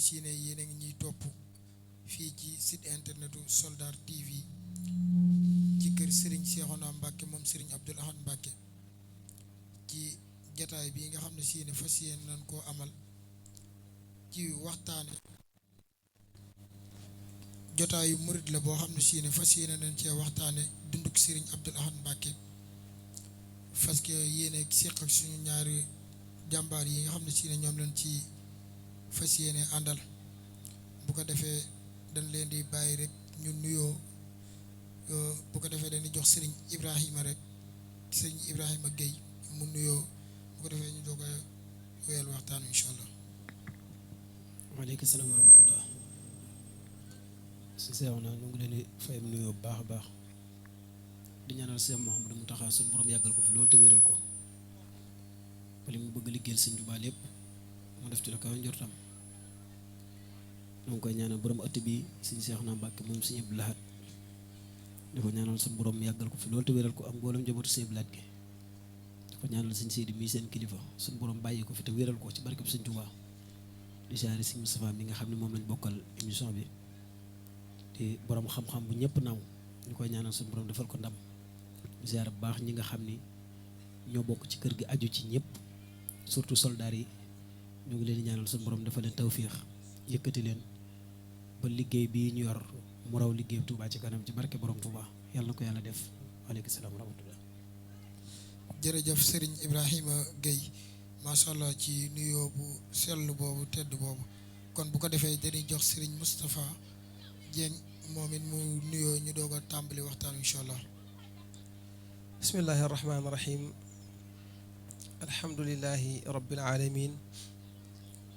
si ne yéen a ngi ñuy topp fii ci site internetu Soldar TV ci kër Serigne Cheikhouna Mbacké moom Serigne Abdoul Ahad Mbacké ci jataay bi nga xam ne si ne fas yéene nañ koo amal ci waxtaane jotaayu murit la boo xam ne si ne fas yéene nañ cee waxtaane dunduk Serigne Abdoul Ahad Mbacké fas yéene seq ak suñu ñaari jàmbaar yi nga xam ne si ne ñoom lañ ci fas yéene àndal bu ko defee dañ leen di bàyyi rek ñu nuyoo bu ko defee dañuy jox Serigne Ibrahima rek Serigne Ibrahima Gueye mu nuyoo bu ko defee ñu doog a wéyal waxtaan wi incha allah. waaleykum salaam wa rahmatullah. si seew na ñu ngi leen di fay nuyoo bu baax a baax di ñaanal Cheikh Mouhamadou Mountakha suñu borom yàggal ko fi loolu te wéral ko ba li mu bëgg liggéeyal Sëñ Tuubaa lépp mu def ci la kaw njortam. ñoo ngi koy ñaanal borom ëtt bi Sëñ Cheikhouna Mbacké moom Sëñ Abdoul Ahad di ko ñaanal suñu borom yàggal ko fi loolu te wéral ko ak mboolem njabootu Sëñ Abdoul Ahad gi di ko ñaanal Sëñ Seydi mii seen kilifa suñu borom bàyyi ko fi te wéral ko ci barkeb Sëñ Tuubaa di siyaare Sëñ Moustapha mi nga xam ne moom lañ bokkal émission bi te borom xam-xam bu ñëpp naaw ñu koy ñaanal suñu borom defal ko ndam di siyaare bu baax ñi nga xam ni ñoo bokk ci kër gi aju ci ñëpp surtout soldats yi ñu ngi leen di ñaanal suñu borom defal leen tawfiix yëkkati leen ba liggéey bii ñu yor mu raw liggéey Touba ci kanam ci barke borom Touba yàlla na ko yàlla def waaleykum salaam wa rahmatullah. jërëjëf Serigne Ibrahima Gueye macha allah ci nuyoo bu sell boobu tedd boobu kon bu ko defee dañuy jox Serigne Moustapha Dieng moom it mu nuyoo ñu doog a tàmbali waxtaan incha allah. bismillahi arrahmani irrahim alhamdulilahi rabbil alamin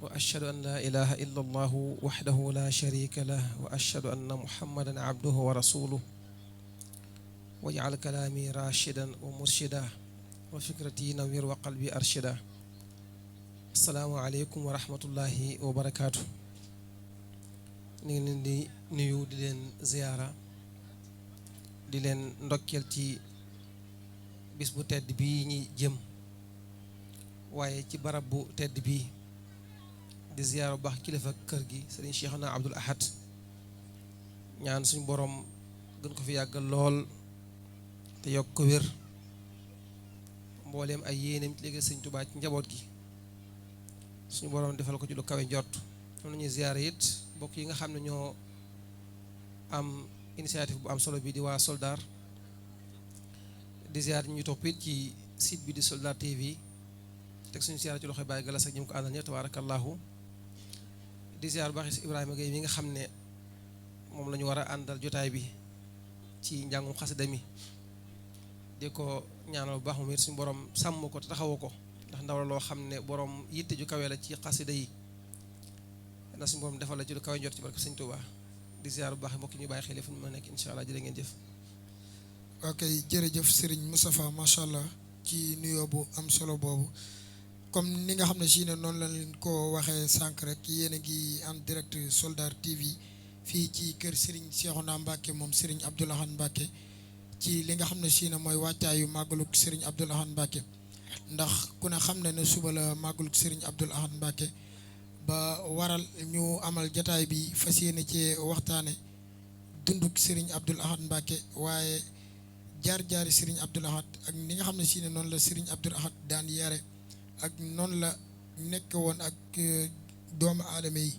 wa ashhadu an la ilaha illa allahu waxdahu la sharika lah wa ashhadu anna muhammadan abduhu wa rasuluh waj'al kalaami rashidan wa murshida wa fikrati nawwir wa qalbi arshida. assalaamu aleykum wa rahmatullahi wa barakaatu. ñu ngi leen di nuyu di leen ziyaara di leen ndokkeel ci bis bu tedd bii ñi jëm waaye ci barab bu tedd bii di ziyaara bu baax kilifa kër gi Serigne Cheikhouna Abdoul Ahad ñaan suñu borom gën ko fi yàggal lool te yokk ko wér mbooleem ay yéeneem ci léegi Sëñ Tuubaa ci njaboot gi suñu borom defal ko ci lu kawe njort. am nañuy ziyaara it mbokk yi nga xam ne ñoo am initiative bu am solo bi di waa Soldar di ziyaar ñu topp it ci site bi di Soldar TV teg suñu ziyaara ci loxoy Baye Galas ak ñi mu ko àndal ñëpp tabarakallahu di ziyaar bu baax Ibrahima Gueye mi nga xam ne moom la ñu war a àndal jotaay bi ci njàngum xasida mi di ko ñaanal bu baax moom it suñu borom sàmm ko te taxawu ko ndax ndaw la loo xam ne borom yitte ju kawe la ci xasida yi na suñu borom defal la ci lu kawe njort ci barke Sëñ Tuubaa di ziyaar bu baax mbokk ñu bàyyi xel fu ñu mën a nekk incha allah jërë ngeen jëf. ok jërëjëf Serigne Moustapha macha allah ci nuyoo bu am solo boobu comme ni nga xam ne si ne noonu la leen ko waxee sànq rek yéen a ngi en direct Soldar TV fii ci kër Serigne Cheikhouna Mbacké moom Serigne Abdoul Ahad Mbacké ci li nga xam ne si ne mooy wàccaayu màggaluk Serigne Abdoul Ahad Mbacké ndax ku ne xam ne suba la màggaluk Serigne Abdoul Ahad Mbacké ba waral ñu amal jataay bi fas yéene ci waxtaane dunduk Serigne Abdoul Ahad Mbacké waaye jaar-jaari Serigne Abdoul Ahad ak ni nga xam ne si ne noonu la Serigne Abdoul Ahad daan yare ak noonu la nekk woon ak doomu aadama yi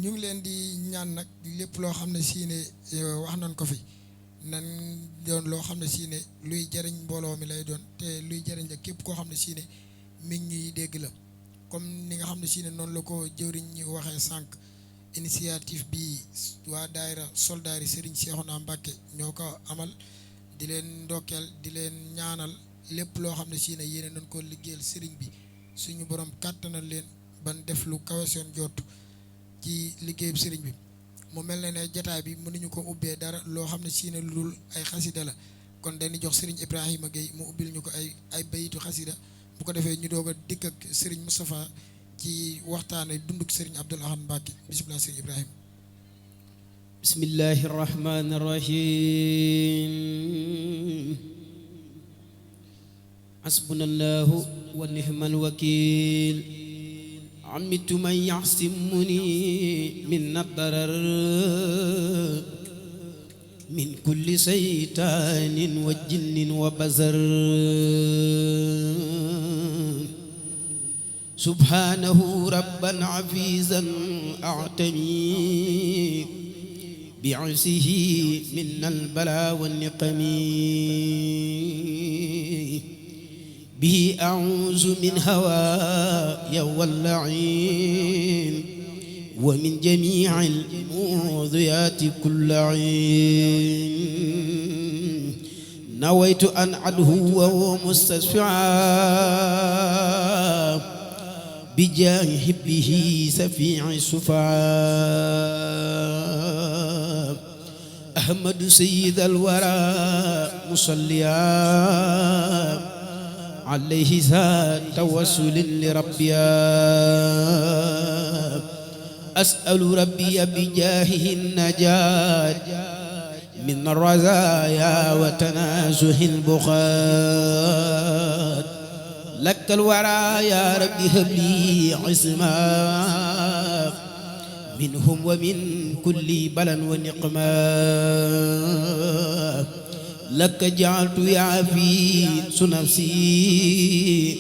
ñu ngi leen di ñaan nag lépp loo xam ne si ne wax nañ ko fi nan doon loo xam ne si ne luy jariñ mbooloo mi lay doon te luy jariñ la képp koo xam ne si ne mi ngi ñuy dégg la comme ni nga xam ne si ne noonu la ko jëwriñ ñi waxee sànq initiative bi waa daayira Soldar yi Serigne Cheikhouna Mbacké ñoo ko amal di leen ndokkeel di leen ñaanal lépp loo xam ne si ne yéene nañ ko liggéeyal Serigne bi suñu borom kàttanal leen ban def lu kawe seen jot ci liggéeyub Serigne bi mu mel ne jataay bi mënuñu ko ubbee dara loo xam ne si ne lu dul ay xasida la kon dañuy jox Serigne Ibrahima Gueye mu ubbil ñu ko ay bayitu xasida bu ko defee ñu doog a dikk ak Serigne Moustapha ci waxtaane dunduk Serigne Abdoul Ahad Mbacké bisimilah Serigne Ibrahima. bismillahi rahmani rahim hasbunallahu wa ni'mal wakil عمدت من يعصمني من الضرر من كل شيطان وجن وبزر سبحانه ربا عفيزا أعتمي بعزه من البلاء والنقم به أعوذ من هواي واللعين ومن جميع المؤذيات كل عين نويت أن أدعو وهو مستشفعا بجاه حبه سفيع الشفعاء أحمد سيد الورى مصليا عليه ذات توسل لربيا أسأل ربي بجاهه النجاة من الرزايا وتنازه البخات لك الورى يا ربي هب لي عصما منهم ومن كل بلا ونقما لك جعلت يا في نفسي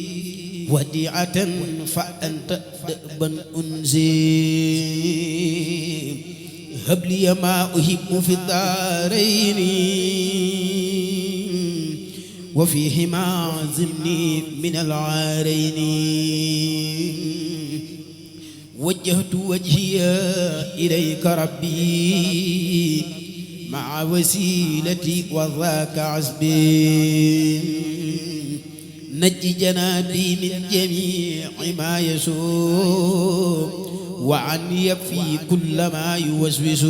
وديعة فأنت دأبا أنزي هب لي ما أحب في الدارين وفيهما زمني من العارين وجهت وجهي إليك ربي مع وسيلتي وذاك عزبي نجي جنابي من جميع ما يسوء وعن يكفي كل ما يوسوس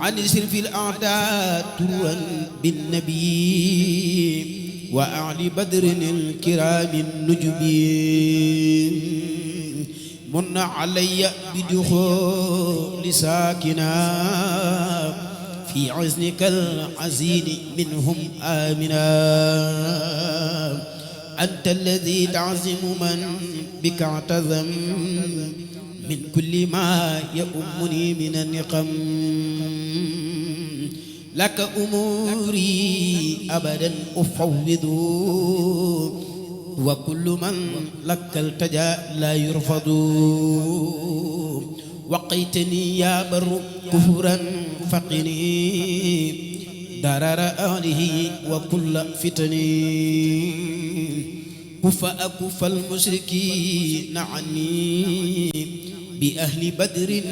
عن سلف الأعداء ترا بالنبي وأعلى بدر الكرام النجب من علي بدخول ساكنا في عزنك العزيز منهم آمنا أنت الذي تعزم من بك اعتزم من كل ما يؤمني من النقم لك أموري أبدا أفوض وكل من لك التجا لا يرفض وقيتني يا بر كفرا فقني درر أهله وكل فتني كف أكف المشركين عني بأهل بدر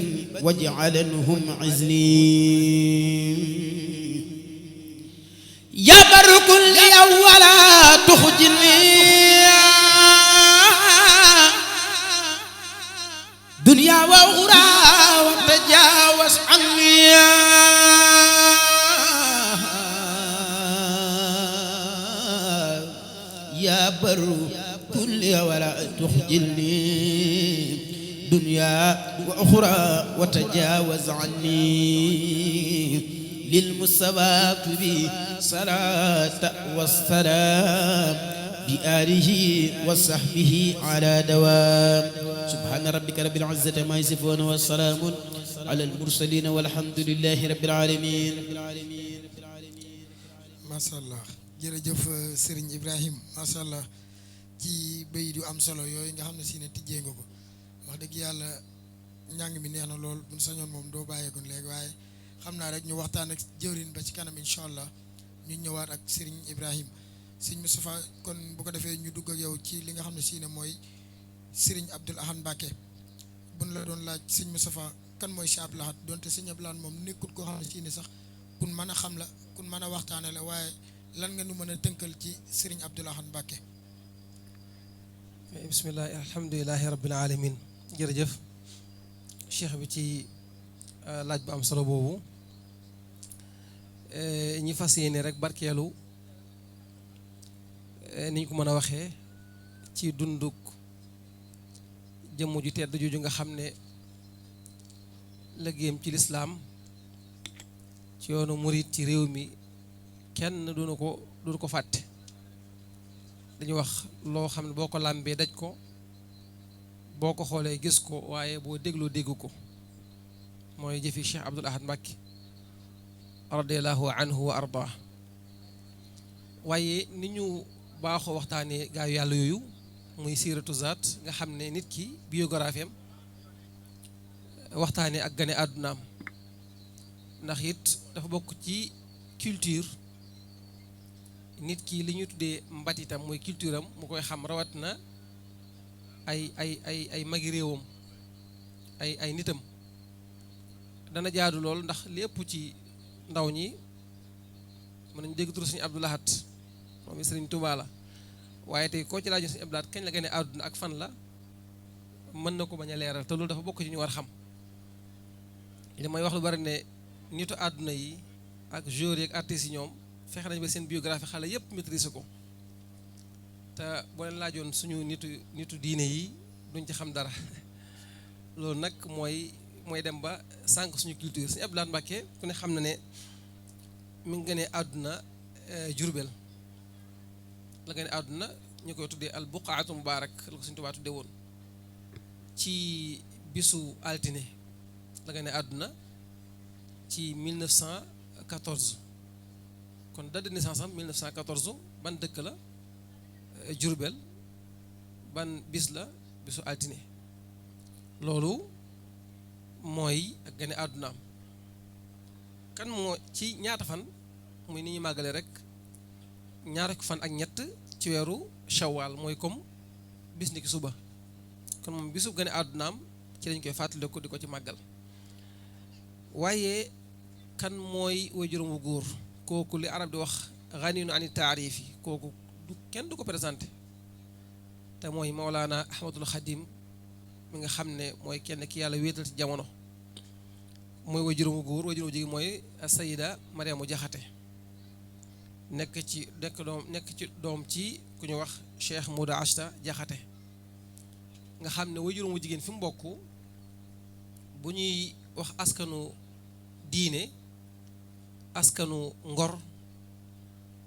واجعلنهم عزلي يا بر كل أولا تخجلني دنيا وأخرى وتجاوز عني يا بر كل ولا تخجلني دنيا وأخرى وتجاوز عني للمصطفى بالصلاة والسلام بآله وصحبه على دوام سبحان ربك رب العزة ما يصفون والسلام على المرسلين والحمد لله رب العالمين macha allah jërëjëf Serigne Ibrahim macha allah ci béy du am solo yooyu nga xam ne si ne tijjee nga ko wax dëgg yàlla njàng mi neex na lool buñ sañoon moom doo bàyyeegun léegi waaye xam naa rek ñu waxtaan ak jëwriñ ba ci kanam incha allah ñu ñëwaat ak Serigne Ibrahim Serigne Moustapha kon bu ko defee ñu dugg ak yow ci li nga xam ne si ne mooy Serigne Abdoul Ahad Mbacké buñ la doon laaj Serigne Moustapha kan mooy Cheikh Abdoul Ahad donte Serigne Abdoul Ahad moom nekkul koo xam ne si ne sax kun mën a xam la kun mën a waxtaane la waaye lan nga nu mën a tënkal ci Serigne Abdoul Ahad Mbacké. bismillah alhamdulilahi rabbil alamin jërëjëf cheikh bi ci laaj bu am solo boobu ñi fas yéene rek barkeelu ni ñu ko mën a waxee ci dunduk jëmm ju tedd jooju nga xam ne liggéeyam ci lislaam ci yoonu murit ci réew mi kenn duñu ko fàtte dañuy wax loo xam ne boo ko làmbee daj ko boo ko xoolee gis ko waaye boo dégloo dégg ko mooy jëfi Cheikh Abdoul Ahad Mbacké radiallahu anhu wa arda waaye ni ñu baaxoo waxtaanee gaayu yàlla yooyu muy siiratu zaat nga xam ne nit ki biographie am waxtaanee ak gane àddunaam ndax it dafa bokk ci culture nit ki li ñu tuddee mbatitam mooy culture am mu koy xam rawat na ay magi réewam ay nitam dana jaadu lool ndax lépp ci ndaw ñi mën nañu dégg turu Sëriñ Abdou Lahad moom Sëriñ Tuubaa la waaye tey koo ci laajoon Sëriñ Abdou Lahad kañ la gane àdduna ak fan la mën na ko bañ a leeral te loolu dafa bokk ci ñu war xam li may wax lu bari ne nitu àdduna yi ak joueurs yi ak artistes yi ñoom fexe nañ ba seen biographie xale yépp maîtriser ko te boo leen laajoon suñu nitu diine yi duñ ci xam dara loolu nag mooy dem ba sànq suñu culture Sëriñ Abdou Lahad Mbacké ku ne xam na ne mi ngi gënee àdduna Jurbel la gënee àdduna ñu koy tuddee al buqaatu mubaarak la ko Sëriñ Tuubaa tuddee woon ci bisu altine la gënee àdduna ci 1914 kon date de naissance am 1914 ban dëkk la Jurbel ban bis la bisu altine loolu mooy ak gane àddunaam kan moo ci ñaata fan muy ni ñuy màggale rek ñaar fan ak ñett ci weeru shawwal mooy comme bis ni ki suba kon moom bisu gane àddunaam ci lañ koy fàttaliku di ko ci màggal waaye kan mooy waajuram wu góor kooku li arab di wax ganiyun ani taarif yi kooku kenn du ko présenté te mooy Mawlaana Ahmadul Xadim mi nga xam ne mooy kenn ki yàlla wéetal ci jamono mooy waajuram wu góor waajuram wu jigéen mooy Sayida Mariamu Jaxate nekk ci doom ci ku ñu wax Cheikh Mouda Ashta Jaxate nga xam ne waajuram wu jigéen fi mu bokk bu ñuy wax askanu diine askanu ngor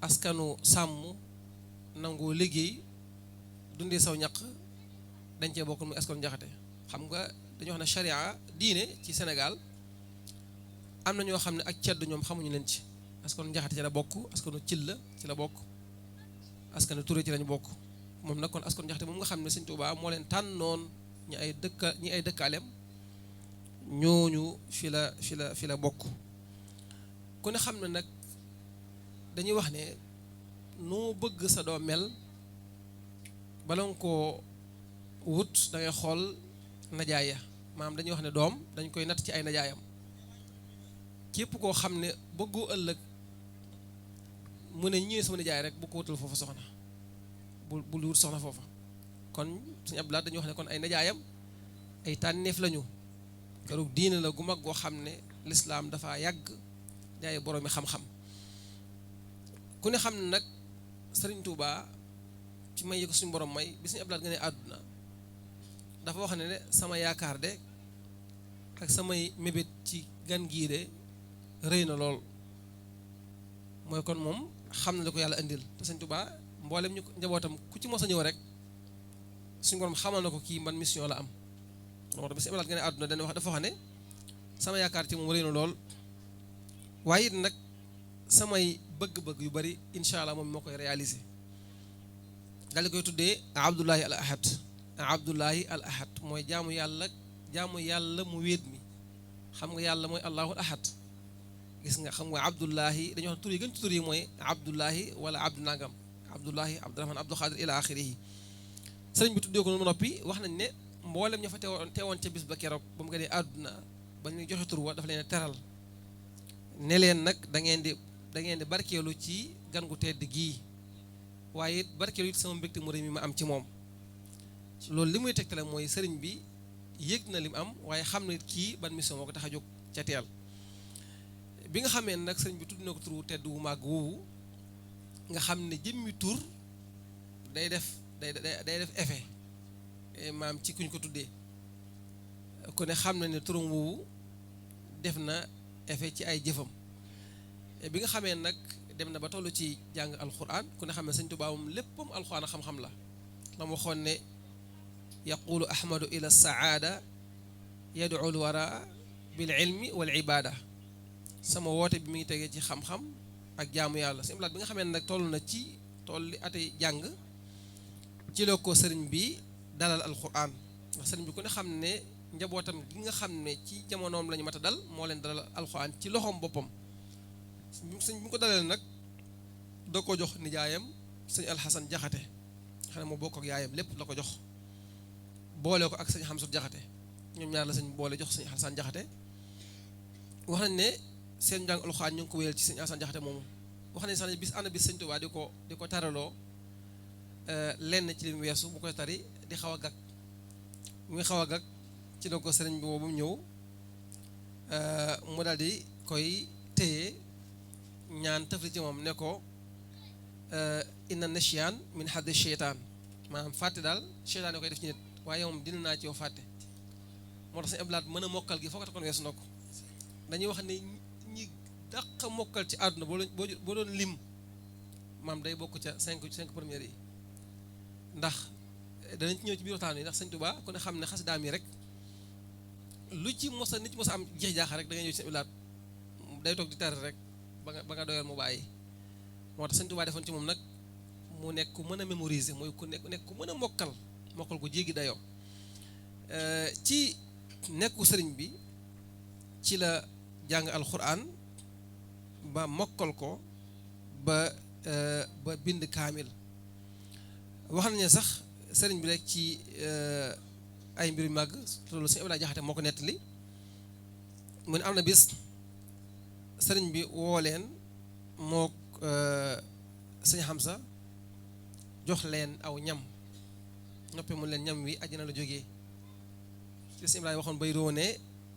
askanu sàmm nangoo liggéey dundee saw ñaq dañ cee bokk muy askanu Jaxate xam nga dañoo wax ne charia diine ci Sénégal am na ñoo xam ne ak ceddu ñoom xamuñu leen ci askanu Jaxate ci la bokk askanu Cilla ci la bokk askanu Touré ci lañu bokk moom nag kon askanu Jaxate moom nga xam ne Sëñ Tuubaa moo leen tànnoon ñi ay dëkkaaleem ñooñu fi la bokk ku ne xam ne nag dañuy wax ne noo bëgg sa doom mel bala nga koo wut da ngay xool najaaya maanaam dañuy wax ne doom dañ koy natt ci ay najaayam képp koo xam ne bëggoo ëllëg mu ne ñëwee sama najaay rek bu ko wutal foofa soxna bul wut soxna foofa kon Sëñ Abdou Lahad dañuy wax ne kon ay najaayam ay tànneef lañu keroog diine la gu mag goo xam ne lislaam dafa yàgg jaay boroomi xam-xam ku ne xam ne nag Sëriñ Tuubaa ci may yëg suñu borom may bi Sëñ Abdou Lahad gane àdduna dafa wax ne sama yaakaar de ak samay mébét ci gan gii de rëy na lool mooy kon moom xam na li ko yàlla indil te Sëñ Tuubaa mboolem ñu njabootam ku ci mos a ñëw rek suñu borom xamal na ko kii man mission la am moo tax bi Sëñ Abdou Lahad gane àdduna dafa wax ne sama yaakaar ci moom rëy na lool waaye it nag samay bëgg-bëgg yu bari incha allah moom moo koy réaliser dal di koy tuddee Abdullahi al Ahad Abdullahi al Ahad mooy jaamu yàlla mu wéet mi xam nga yàlla mooy Allahul Ahad gis nga xam nga Abdullahi dañuy wax tur yi gën ci tur yi mooy Abdullahi wala Abdu nangam Abdullahi Abdurahman Abdul Xaadir ila axirihi sëriñ bi tuddee ko noonu noppi wax nañ ne mboolem ña fa teewoon ca bis ba keroog ba mu gënee àdduna ba ñu joxe tur wa dafa leen teral ne leen nag da ngeen di barkeelu ci gan gu tedd gii waaye it barkeelu it sama mbégte mu rëy mi ma am ci moom loolu li muy tegtale mooy sëriñ bi yëg na li mu am waaye xam ne kii ban mission moo ko tax a jóg ca teel bi nga xamee nag sëriñ bi tudd na ko turu tedd wu màgg woowu nga xam ne jëmmi tur day def effet maam ci kuñ ko tuddee ku ne xam na ne turam woowu def na effet ci ay jëfam bi nga xamee nag dem na ba toll ci jàng alxuraan ku ne xam ne Sëñ Tuubaa moom léppam alxuraan xam-xam la ma waxoon ne yaqulu ahmadu ila saada yad'u al wara bil ilmi wal ibada sama woote bi mi ngi tegee ci xam-xam ak jaamu yàlla sëñ Abdou Lahad bi nga xamee ne nag toll na ci toll li ate jàng ci la ko sëriñ bi dalal alquran ndax sëriñ bi ku ne xam ne njabootam gi nga xam ne ci jamonoom la ñu mat a dal moo leen dalal alquran ci loxoom boppam sëñ bi ko dalee nag da ko jox nijaayam sëñ alxasan jaxate xam ne moo bokk ak yaayam lépp la ko jox boole ko ak sëñ xamsut jaxate ñoom ñaar la sëñ boole jox sëñ alxasan jaxate wax nañ ne seen njàng alxuraan ñu ngi ko wéyal ci sëñ alxasan jaxate moomu wax nañ sax ne bis ànd bis sëñ Tuubaa di ko taraloo lenn ci li mu weesu bu koy tari di xaw a gag muy xaw a gag ci la ko sëriñ bi boobu ñëw mu daal di koy téye ñaan tëfli ci moom ne ko inna nasiyaan min xaddi cheytaan maanaam fàtte daal cheytaan yi koy def ci nit waaye moom dina naa ci yow fàtte moo tax sëñ Abdou Lahad mën a mokkal gi foo ko takkoon weesu na ko dañuy wax ne ñi dàq mokkal ci àdduna boo doon lim maam day bokk ca cinq premières yi ndax danañ ci ñëw ci biir waxtaan yi ndax sëñ Tuubaa ku ne xam ne xasidaam yi rek lu ci mos a nit ci mos a am jeex jaaxa rek da ngay ñëw ci sëñ Abdou Lahad day toog di tar rek ba nga doyal mu bàyyi moo tax sëñ Tuubaa defoon ci moom nag mu nekk ku mën a mémoriser mooy ku nekk ku mën a mokkal ko jéggi dayoo ci nekku sëriñ bi ci la jàng alxuraan ba mokkal ko ba bind kaamil wax nañu sax sëriñ bi rek ci ay mbir yu màgg loolu sëñ Abdou Jaxate moo ko nettali mu ne am na bis sëriñ bi woo leen mook sëñ Hamza jox leen aw ñam noppi mu leen ñam wi àjjana la jógee ci sëñ Ibrahima waxoon bay roone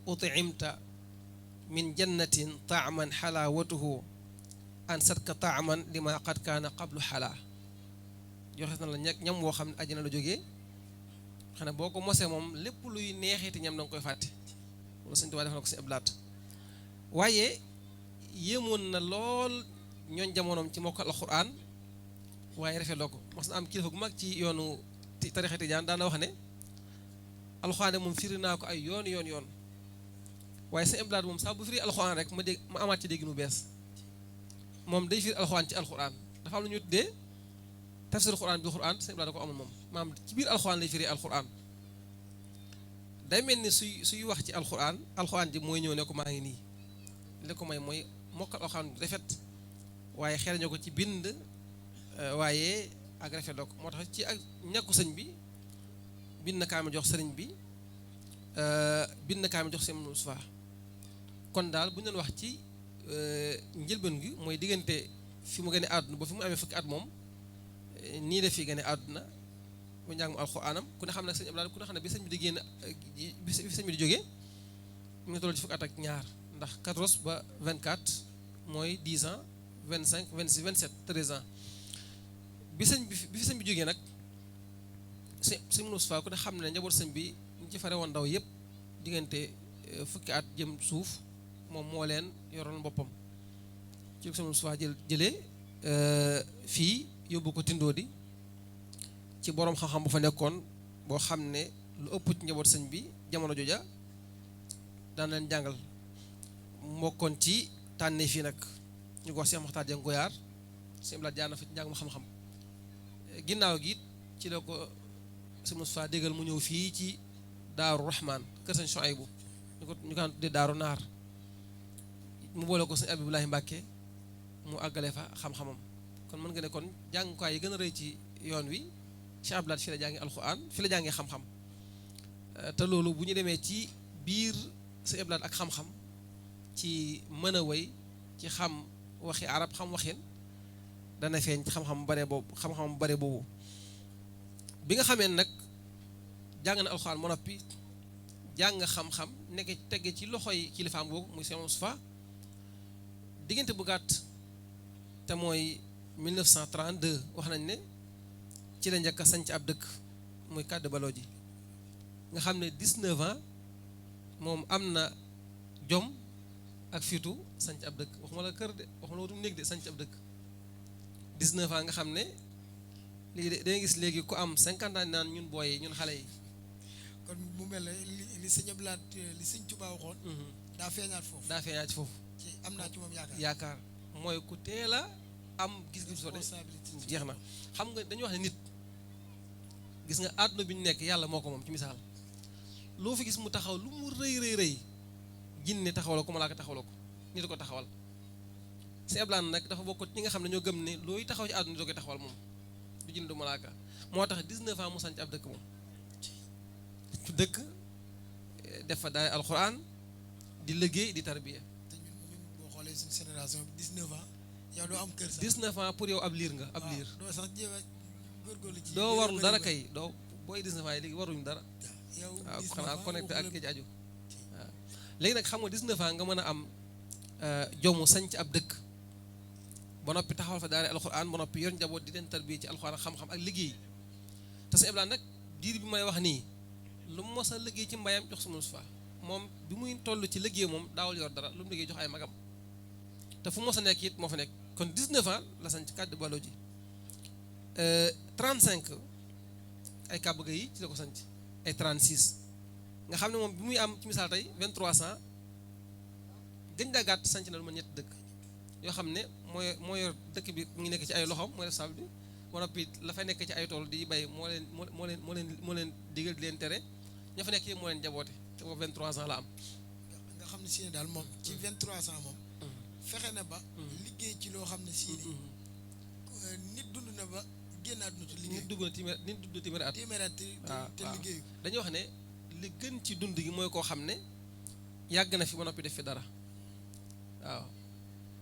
utimta min jannatin taaman xalaawatuhu an satka taaman lima qad kaana qablu xalaa joxe na la ñam woo xam ne àjjana la jógee xanaa boo ko mosee moom lépp luy neexeeti ñam da nga koy fàtte loolu sëñ Tuubaa def na ko sëñ Abdou Lahad waaye yéemoon na lool ñooñ jamonoom ci mokkal alxuraan waaye rafetloo ko mas na am kilifa gu mag ci yoonu tarixa tijaan daana wax ne alxuraan moom firi naa ko ay yoon waaye sëñ Abdou Lahad moom saa bu firi alxuraan rek ma amaat ci déggin bu bees moom day firi alxuraan ci alxuraan dafa am lu ñu tuddee tafsir alxuraan bi alxuraan sëñ Abdou Lahad da ko amul moom maam ci biir alxuraan lay firi alxuraan day mel ni suy wax ci alxuraan ji mooy ñëw ne ko maa ngi nii li ko may mooy mokkal alxuraan bi rafet waaye xeer ñoo ko ci bind waaye ak rafet ko moo tax ci ak ñàkku sëñ bi bind na kaamil jox sëriñ bi bind na kaamil jox sëñ Mustafaa kon daal bu ñu doon wax ci njëlbeen gi mooy diggante fi mu gënee àdduna ba fi mu amee fukki at moom nii la fi gënee àdduna mu njàngum alxuraanam ku ne xam ne sëñ Abdou Lahad ku ne xam ne bi sëñ bi di génn bi sëñ bi di jógee mu ngi toll ci fukki at ak ñaar ndax 14 ba 24 mooy 10 ans 25 26 27 13 ans bi fi sëñ bi jógee nag sëñ Mustafaa ku ne xam ne njaboot sëñ bi ñu ci fare woon ndaw yëpp diggante fukki at jëm suuf moom moo leen yoroon boppam ci sëñ Mustafaa jëlee fii yóbbu ko Tindóodi ci boroom xam-xam bu fa nekkoon boo xam ne lu ëpp ci njaboot sëñ bi jamono jooja daan leen jàngal mbokkoon ci tànnee fii nag ñu ko wax Cheikh Mokhtar Dieng Goyaar sëñ Abdou Lahad jaar na fi njàng ma xam-xam ginnaaw gi ci la ko sëñ Mustafaa déggal mu ñëw fii ci Daaru Rahman kër sëñ Soaybu ñu ko tuddee Daaru Naar mu boole ko sëñ Abibulahi Mbàkke mu àggale fa xam-xamam kon mën nga ne kon jàngukaay yi gën a rëy ci yoon wi Cheikh Abdou Lahad fi la jàngee alxuraan fi la jàngee xam-xam te loolu bu ñu demee ci biir sëñ Abdou Lahad ak xam-xam ci mën a wéy ci xam waxi arab xam waxin dana feeñ xam-xam bu bare boobu bi nga xamee nag jàng na alxuraan ba noppi jàng xam-xam nekk tegge ci loxoy kilifaam googu muy Cheikh Mustafaa diggante bu gàtt te mooy 1932 wax nañ ne ci la njëkk a sanc ab dëkk muy Kàdd Balooji nga xam ne 19 ans moom am na jom ak fitu sanc ab dëkk waxuma la kër de waxuma la wutum néeg de sanc ab dëkk 19 ans nga xam ne léegi dangay gis léegi ku am 50 ans naan ñun booy ñun xale yi kon mu mel ne li sëñ Ablaat li sëñ Tuubaa waxoon daa feeñaat foofu daa feeñaat foofu ci am naa ci moom yaakaar mooy ku teel a am gis-gis soo de jeex na xam nga dañuy wax ne nit gis nga àdduna bi ñu nekk yàlla moo ko moom ci misaal loo fi gis mu taxaw lu mu rëy jinne taxawal ko malaaka taxawal ko nit ko taxawal si eblaan nag dafa bokk ñi nga xam ne ñoo gëm ne looy taxaw ci àdduna nit koy taxawal moom du jinne du malaaka moo tax 19 ans mu sanc ab dëkk moom dëkk def fa daay alxuraan di liggéey di tarbiya te ñun boo xoolee suñu génération bi 19 ans yow doo am kër sax 19 ans pour yow ab liir nga ab liir doo sax jéem a góorgóorlu ci doo warul dara kay doo booy 19 ans yi léegi waruñu dara yow waaw xanaa connecté ak ki ci aju waaw léegi nag xam nga 19 ans nga mën a am jomu sanc ab dëkk ba noppi taxawal fa daara alxuraan ba noppi yor njaboot di leen tarbiya ci alxuraan xam-xam ak liggéey te sa eblaan nag diir bi may wax nii lu mu mos a liggéey ci mbayam jox suma fa moom bi muy toll ci liggéey moom daawul yor dara lu mu liggéey jox ay magam te fu mos a nekk it moo fa nekk kon 19 ans la sanc Kàddu Ballo ji 35 ay kàbbaga yi ci la ko sanc ay 36 nga xam ne moom bi muy am ci misaal tey 23 ans gën daa gàtt sanc na lu ma ñetti dëkk yoo xam ne moo yor dëkk bi mu ngi nekk ci ay loxoom mooy def sable bi ba noppi la fay nekk ci ay tool di bay moo leen digal di leen tere ña fa nekk yëpp moo leen jaboote te boobu 23 ans la am nga xam ne si ne daal moom ci 23 ans moom fexe na ba liggéey ci loo xam ne si ne nit dund na ba génn àdduna te liggéey nit dund téeméeri at te liggéeyu dañuy wax ne li gën ci dund gi mooy koo xam ne yàgg na fi ba noppi def fi dara waaw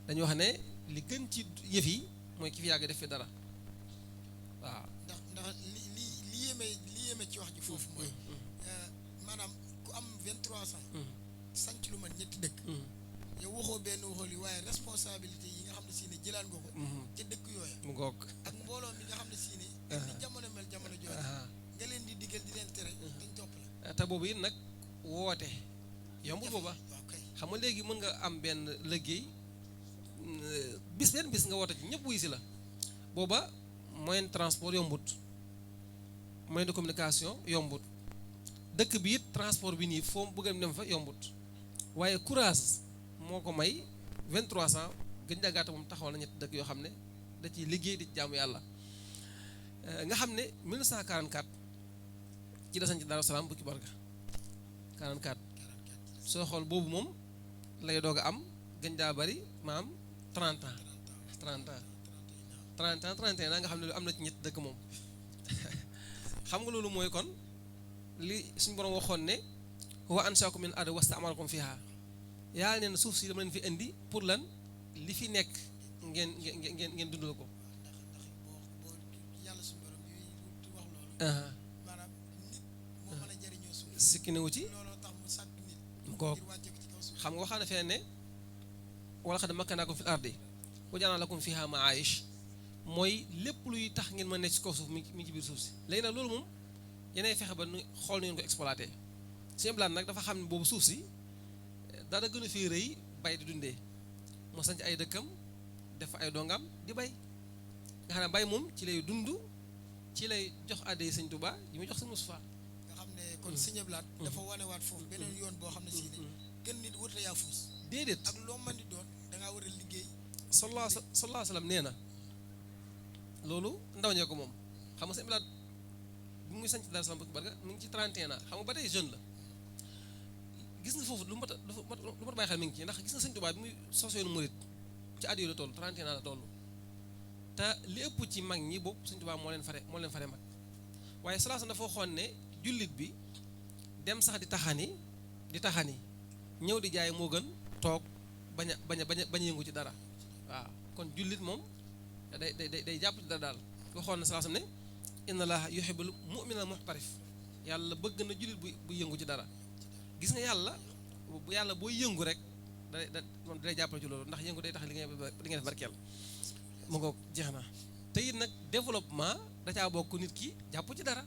dañuy wax ne li gën ci yëf yi mooy ki fi yàgg def fi dara waaw ndax li yéeme ci wax ji foofu mooy maanaam ku am 23 ans sanc lu man ñetti dëkk yow waxoo benn waxoo li waaye responsabilité yi nga xam ne si ne jëlaan nga ko ca dëkk yooya mu ngoog ak mbooloo mi nga xam ne si ne ni jamono mel jamono jooju nga leen di digal di leen tere dañ topp la te boobu it nag woote yombul booba xam nga léegi mën nga am benn liggéey benn bis nga woote ci ñëpp wuy si la booba moyen de transport yombut moyen de communication yombut dëkk bi it transport bi nii foo bëgg a dem fa yombut waaye courage moo ko may 23 ans gën jàggaata moom taxawal na ñetti dëkk yoo xam ne da ciy liggéey di jaamu yàlla nga xam ne 1944 ci la sañ ci Daaru Salaam Bukki Barga 44 soo xool boobu moom lay doog a am gën jaa bari maam 30 ans 30 ans 30 ans 31 ans nga xam ne lu am na ci ñetti dëkk moom xam nga loolu mooy kon li suñu borom waxoon ne wa ansaakum min al-ardi wasta'marakum fiha yàlla nee na suuf si dama leen fi indi pour lan li fi nekk ngeen dundal ko. ndax boo yàlla suñu borom yi wax loolu. maanaam nit moo mën a jëriñoo suuf. sikki newu ci looloo tax mu sàkk nit. kooku ngir wàcce ko ci kaw suuf. xam nga waxaa na fee ne wala xad makkannaakum fil ardi wa ja'alnaa lakum fiha ma'aayish mooy lépp luy tax ngeen mën a nekk ci kaw suuf mi ngi ci biir suuf si léegi nag loolu moom yeneen fexe ba nu xool nu ngeen ko exploité Sëñ Blaat nag dafa xam ne boobu suuf si dara gën a fee rëy bay di dundee moo sanc ay dëkkam def fa ay dongam di bay nga xam ne bay moom ci lay dund ci lay jox àddee Sëñ Tuubaa yi muy jox Sëñ Mustafaa nga xam ne kon Sëñ Blaat dafa wanewaat foofu beneen yoon boo xam ne si ne gën nit wërta yaa fuus déedéet ak loo mën di doon dangaa war a liggéey sallallahu alayhi wa sallam nee na loolu ndaw ñee ko moom xam nga Sëñ Blaat bi muy sanc Daaru Salaam Bukki Barga mu ngi ci 31 ans xam nga ba tey jeune la gis nga foofu lu mat a bàyyi xel mi ngi ci ndax gis nga Sëñ Tuubaa bi muy sos yoonu murit ci at yooyu la toll 31 ans la toll te li ëpp ci mag ñi boobu Sëñ Tuubaa moo leen fare mag waaye sallallahu dafa waxoon ne jullit bi dem sax di taxani ñëw di jaay moo gën toog bañ a yëngu ci dara waaw kon jullit moom day jàpp ci dara daal waxoon na sallallahu ne inna Allaaha yuhibbul mu'minal muhtarif yàlla bëgg na jullit bu yëngu ci dara gis nga yàlla booy yëngu rek moom dalay jàppale ci loolu ndax yëngu day tax li ngay def barkeel mu ngoog jeex na te it nag développement da caa bokk nit ki jàpp ci dara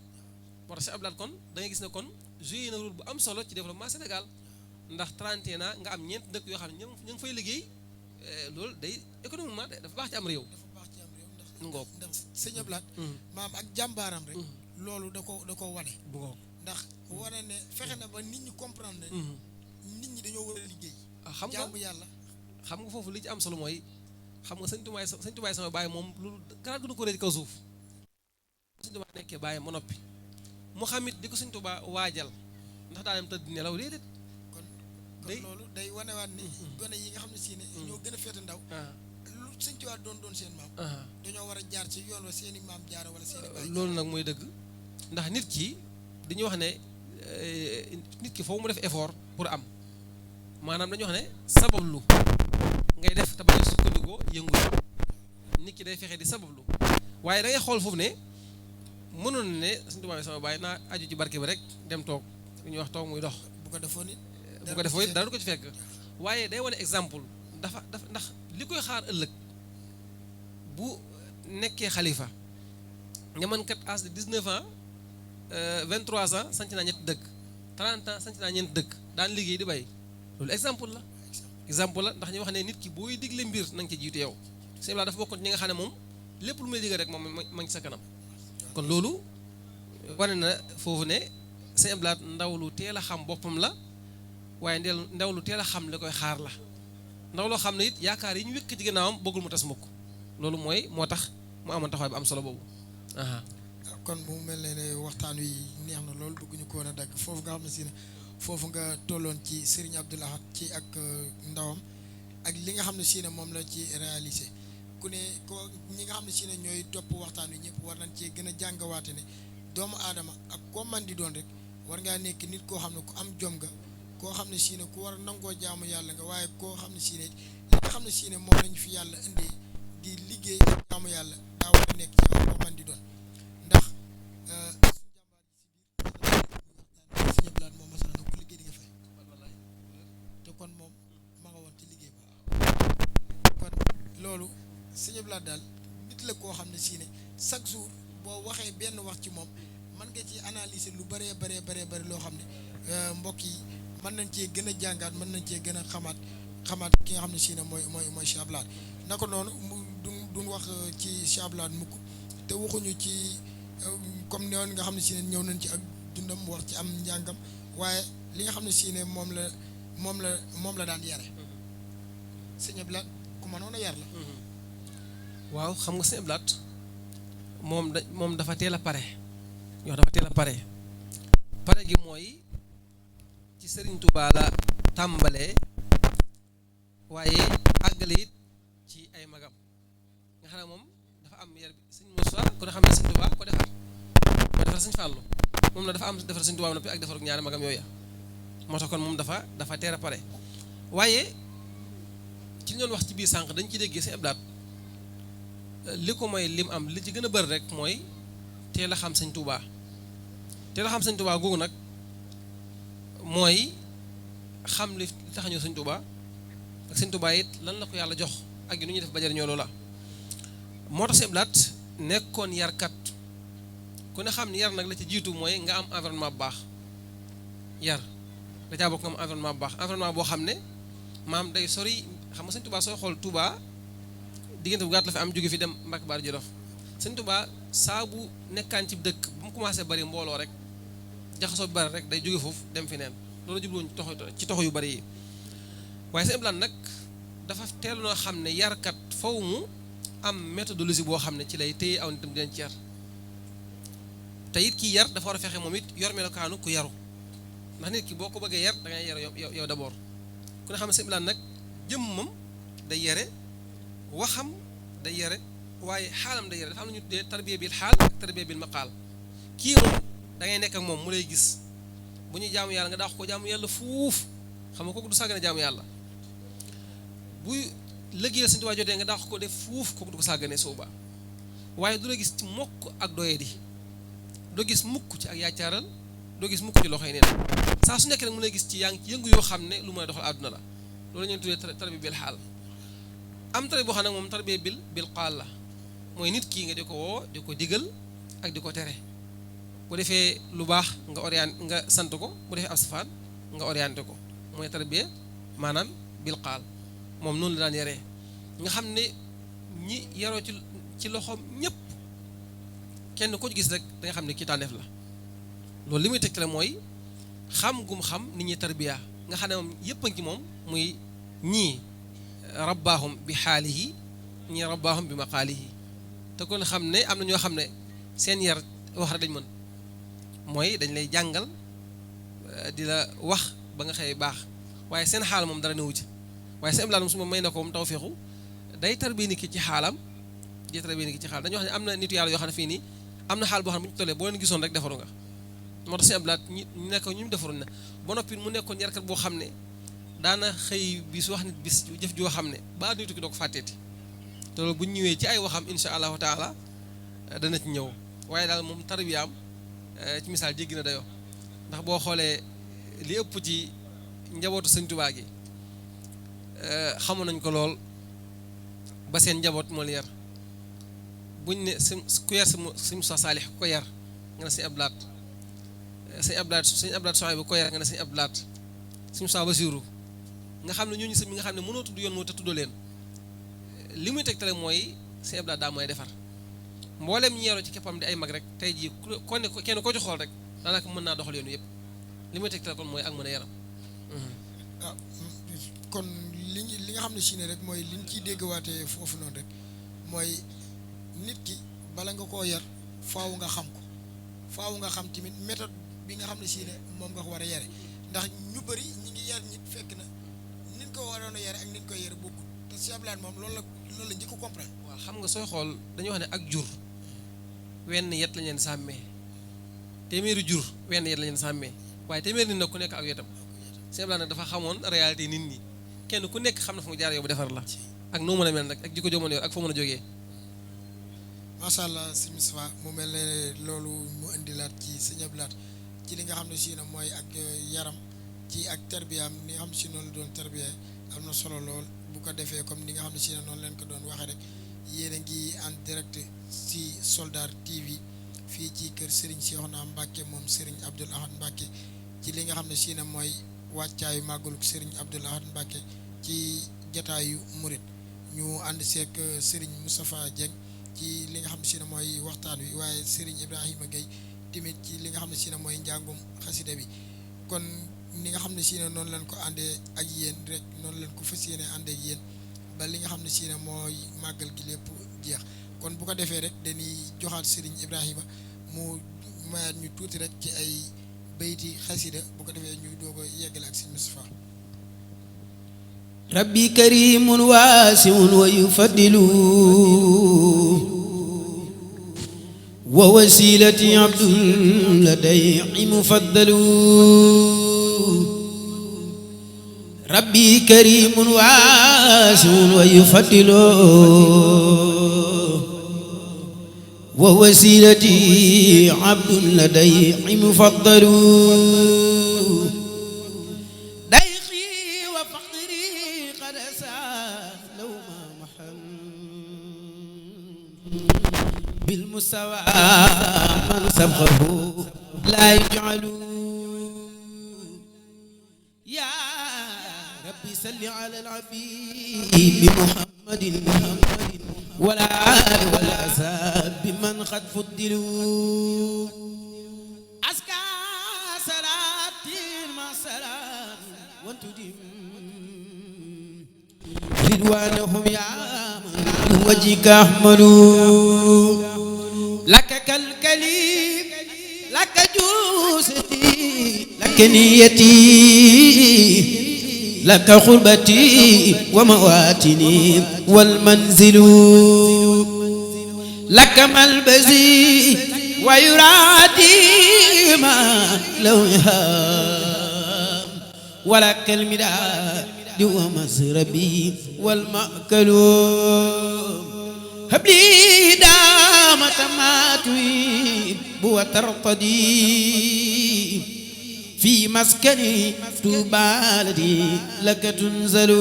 moo tax Sëñ Abdou Lahad kon da ngay gis ne kon joué na rôle bu am solo ci développement Sénégal ndax 31 ans nga am ñeent dëkk yoo xam ne ñu ngi fay liggéey loolu day économiquement dafa baax ci am réew. dafa baax ci am réew mu ngoog ndax Sëñ Abdou Lahad maam ak jàmbaaram rek loolu da ko wane bu ngoog ndax wane ne fexe na ba nit ñi comprendre nit ñi dañoo war a liggéey xam nga jaamu yàlla xam nga foofu li ci am solo mooy xam nga sëñ Tuubaa sama bàyyi moom lu garaat gënu ko rëy ci kaw suuf sëñ Tuubaa nekkee bàyyi ma noppi mu xam it di ko sëñ Tuubaa waajal ndax daa dem tëdd nelaw déedéet kon loolu day wanewaat ni gone yi nga xam ne si ne ñoo gën a féete ndaw lu sëñ Tuubaa doon seen maam dañoo war a jaar ci yoon wa seeni maam jaara wala seeni baay loolu nag mooy dëgg ndax nit ki dañuy wax ne nit ki foofu mu def effort pour am maanaam dañuy wax ne sabablu ngay def te bañ a sukkandikoo yëngu nit ki day fexe di sabablu waaye da ngay xool foofu ne mënoon ne sëñ Tuubaa sama baay naa aju ci barke bi rek dem toog lu ñuy wax toog muy dox bu ko defoon it dara du ko ci fekk waaye day wane exemple dafa ndax li koy xaar ëllëg bu nekkee xalifa nga mën kat âge de 19 ans 23 ans sanc naa ñetti dëkk 30 ans sanc naa ñeenti dëkk daan liggéey di bay loolu exemple la ndax ñu wax ne nit ki booy digle mbir na nga ci jiitu yow sëñ Abdou dafa bokkoon ñi nga xam ne moom lépp lu may digal rek moom ma ngi sa kanam kon loolu wane na foofu ne sëñ Abdou ndaw lu teel a xam boppam la waaye ndaw lu teel a xam li koy xaar la ndaw loo xam ne it yaakaar yi ñu wékk ci gannaawam bëggul mu tas mukk loolu moo tax mu amoon taxawaay bu am solo boobu kon mu mel ne waxtaan wi neex na loolu bëgguñu ko woon a dagg foofu nga xam ne si ne foofu nga tolloon ci Serigne Abdou Lahad ci ak ndawam ak li nga xam ne si ne moom la ci réalisé ku ne ko ñi nga xam ne si ne ñooy topp waxtaan wi ñëpp war nañ cee gën a jàngawaate ne doomu aadama ak koo man di doon rek war ngaa nekk nit koo xam ne ku am jom nga koo xam ne si ne ku war a nangoo jaamu yàlla nga waaye koo xam ne si ne li nga xam ne si ne moom lañu fi yàlla indee di liggéey ak jaamu yàlla daa war a nekk ci yow koo man di doon ndax suñu jàmbaar ji si biir moom masala nga ku liggéey di nga fay te kon moom ma nga woon ci liggéey ba kon loolu Sëñ Abdou Lahad daal nit la koo xam ne si ne chaque jour boo waxee benn wax ci moom mën nga ci analyser lu bëree bëri loo xam ne mbokk yi mën nañ cee gën a jàngaat mën nañ cee gën a xamaat ki nga xam ne si ne mooy Cheikh Abdou Lahad naka noonu mu duñ wax ci Cheikh Abdou Lahad mukk te waxuñu ci comme noonu nga xam ne si ne ñëw nañ ci ak dundam wax ci am njàngam waaye li nga xam ne si ne moom la daan yare Sëñ Abdou Lahad ku mënoon a yar la waaw xam nga sëñ Abdou Lahad moom dafa teel a pare ñoo dafa teel a pare gi mooy ci Serigne Touba la tàmbalee waaye àggale it ci ay magam nga xam ne moom dafa am yar bi sëñ Moussa ko ne xam ne sëñ Touba ko defar sëñ Fallou moom la dafa am defar sëñ Touba noppi ak defar ñaari magam yooya moo tax kon moom dafa teel a pare waaye ci li ñu doon wax ci biir sànq dañ ci déggee sëñ Abdou Lahad li ko mooy lim am li ci gën a bëri rek mooy teel a xam sëñ Touba teel a xam sëñ Touba googu nag mooy xam li tax a ñëw sëñ Touba ak sëñ Touba it lan la ko yàlla jox ak nu ñuy def ba jariñoo loola moo tax sëñ Abdou Lahad nekkoon yarkat ku ne xam ne yar nag la ci jiitu mooy nga am environnement bu baax yar da caa bokk nga am environnement bu baax environnement boo xam ne maam day sori xam nga sëñ Touba sooy xool Touba diggante bu gàtt la fi am jóge fi dem Mbàkke Baar Jolof sëñ Touba saa bu nekkaan ci dëkk bu mu commencé bari mbooloo rek jaxasoo bi bari rek day jóge foofu dem fi neen loolu jubluwoon ci toxo yu bari yi waaye sëñ Abdou Lahad nag dafa teel noo xam ne yarkat faw mu am méthodologie boo xam ne ci lay téye aw nitam di leen ci yar te it kii yar dafa war a fexe moom it yor melokaanu ku yaru ndax nit ki boo ko bëggee yar da ngay yar yow d'abord ku ne xam ne sëñ Abdou Lahad nag jëmmam day yare waxam day yare waaye xaalam day yare dafa am na ñu tuddee tarbiya bil xaal ak tarbiya bil maqaal kii moom da ngay nekk ak moom mu lay gis bu ñuy jaamu yàlla nga daax ko jaamu yàlla fuuf xam nga kooku du sàggane jaamu yàlla bu liggéeyal Sëñ Tuubaa jotee nga daax ko def fuuf kooku du ko sàggane sooba waaye du la gis ci mokk ak doye di doo gis mukk ci ak yaacaaral doo gis mukk ci loxoy neen saa su nekk rek mu lay gis ci yaa ngi ci yëngu yoo xam ne lu mën a doxal àdduna la loolu la ñuy tuddee tarbiya bil xaal am tarbiya boo xam ne moom tarbiya bil qaal la mooy nit kii nga di ko woo di ko digal ak di ko tere bu defee lu baax nga orienté nga sant ko bu defee ab safaan nga orienté ko mooy tarbiya maanaam bil qaal moom noonu la daan yaree nga xam ne ñi yaroo ci loxoom ñëpp kenn ko gis rek da nga xam ne kii tànneef la loolu li muy tegtale mooy xam gum xam nit ñi tarbiya nga xam ne moom yëpp a ngi ci moom muy ñii rabbaahum bi xaalihi ñii rabbaahum bi maqaalihi te kon xam ne am na ñoo xam ne seen yar wax rek dañ mën mooy dañ lay jàngal di la wax ba nga xëy baax waaye seen xaal moom dara newu ci waaye seen iblaat moom su ma may na ko moom tawféexu day tarbiya nit ki ci xaalam di tarbiya nit ki ci xaal dañu wax ne am na nitu yàlla yoo xam ne fii nii am na xaal boo xam ne bu ñu tollee boo leen gisoon rek defaru nga moo tax seen iblaat ñu nekk ñu defaruñ na ba noppi mu nekkoon yarkat boo xam ne daana xëy bis wax nit bis jëf joo xam ne ba àdduna tukki doo ko fàtteeti te loolu bu ñu ñëwee ci ay waxam insha allahu taala dana ci ñëw waaye daal moom tarbiyaam ci misaal jéggi na dayoo ndax boo xoolee li ëpp ci njabootu sëñ Tuubaa gi xamoon nañ ko lool ba seen njaboot moo la yar buñ ne ku yar si Musaa Saalix ku ko yar nga ne sëñ Abdulaat sëñ Abdulaat soxay bu ko yar nga ne sëñ Abdulaat sëñ Musaa Basiiru nga xam ne ñooñu sëñ mi nga xam ne mënoo tudd yoon moo te tuddoo leen li muy tegtale mooy sëñ Abdulaat daa mooy defar mboolem ñeeroo ci keppam di ay mag rek tey jii ko ne kenn ko ci xool rek daanaka mën naa doxal yoon yëpp li muy tegtale kon mooy ak mën a yaram kon li nga xam ne si ne rek mooy liñ ciy déggwaatee foofu noonu rek mooy nit ki bala nga koo yar faaw nga xam ko faaw nga xam tamit méthode bi nga xam ne si ne moom nga ko war a yare ndax ñu bëri ñi ngi yar nit fekk na nin ko waroon a yare ak nin koy yare bokkul te si ablaat moom loolu la njëkk ko comprendre. waaw xam nga sooy xool dañuy wax ne ak jur wenn yet lañ leen sàmmee téeméeri jur wenn yet lañ leen sàmmee waaye téeméeri nit nag ku nekk ak yetam si ablaat nag dafa xamoon réalité nit ñi kenn ku nekk xam na fa nga jaar yow bu defar la ak noo mën a mel nag ak jikko joo mën a yor ak fa mën a jógee. macha allah si Moustapha mu mel ne loolu mu indilaat ci sëñ Ablaat ci li nga xam ne si na mooy ak yaram ci ak tarbiyaam ni nga xam ne si noonu la doon tarbiya am na solo lool bu ko defee comme ni nga xam ne si ne noonu leen ko doon waxee rek yéen a ngi en direct si Soldar TV fii ci kër Serigne Cheikhouna Mbacké moom Serigne Abdoul Ahad Mbacké ci li nga xam ne si ne mooy wàccaayu màggalug Serigne Abdoul Ahad Mbacké ci jataayu murit ñu ànd seek Serigne Moustapha Dieng ci li nga xam ne si ne mooy waxtaan wi waaye Serigne Ibrahima Gueye tamit ci li nga xam ne si ne mooy njàngum xasida bi kon ni nga xam ne si ne noonu lañ ko àndee ak yéen rek noonu lañ ko fas yéene àndee ak yéen ba li nga xam ne si ne mooy màggal gi lépp jeex kon bu ko defee rek dañuy joxaat Serigne Ibrahima mu mayaat ñu tuuti rek ci ay bayti xasida bu ko defee ñu doog a yeggale ak Serigne Moustapha. rabbi karimun waasiun wa yufaddilu wa wasilati abdul ladayhi mufaddalu rabbi karimun waasiun wa yufaddilu wa wasilati abdul ladayhi mufaddalu بالمستوى من سبقه لا يجعل يا ربي صل على الحبيب محمد ولا آل ولا أصحاب بمن قد فضلوا أزكى صلاة مع سلام وانتدم رضوانهم يا من وجهك أحملوا لك كالكليم لك جوستي لك نيتي لك خربتي ومواتني والمنزل لك ملبسي ويرادي ما لونها ولك المداد ومسربي والمأكل هب لي دامة ما تهيب وترتدي في مسكني تبالدي لك تنزل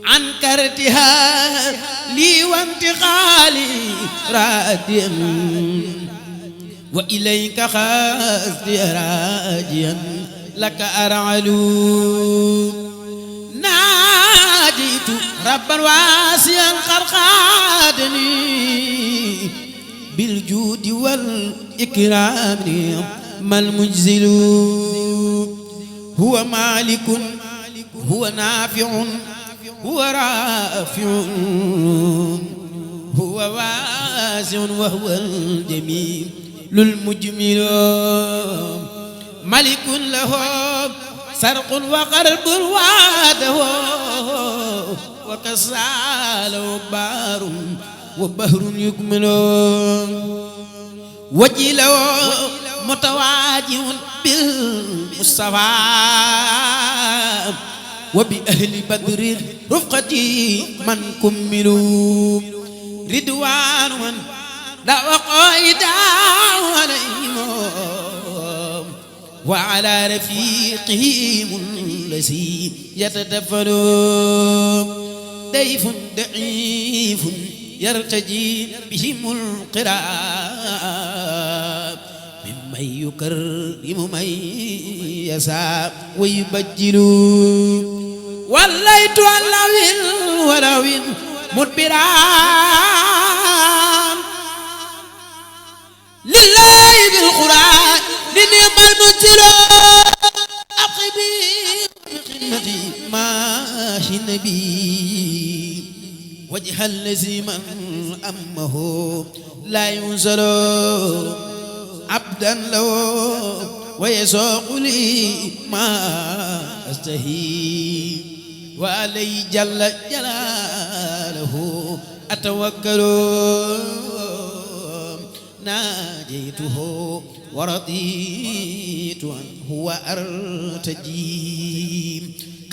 عن كرتها لي وانتقالي راديا وإليك خاصدي راجيا لك أرعل ناجيت ربا واسعا قرقادني بالجود والإكرام ما المجزل هو مالك هو نافع هو رافع هو واسع وهو الجميل المجمل ملك له سرق وقرب واده وكسال بار وبهر يكمل وجله متواجه بالمصطفى وبأهل بدر رفقتي من كملوا رضوان من لا وقائد عليهم وعلى رفيقهم الذي يتدفن ضيف ضعيف يرتجي بهم القراب ممن يكرم من يسعى ويبجل وليت ولو مدبران لله بالقرآن لنعم المنزل أقبي بخدمتي ماشي النبي وجه الذي من أمه لا ينزل عبدا له ويسوق لي ما أستهي وعلي جل جلاله أتوكل ناجيته ورضيت عنه وأرتجي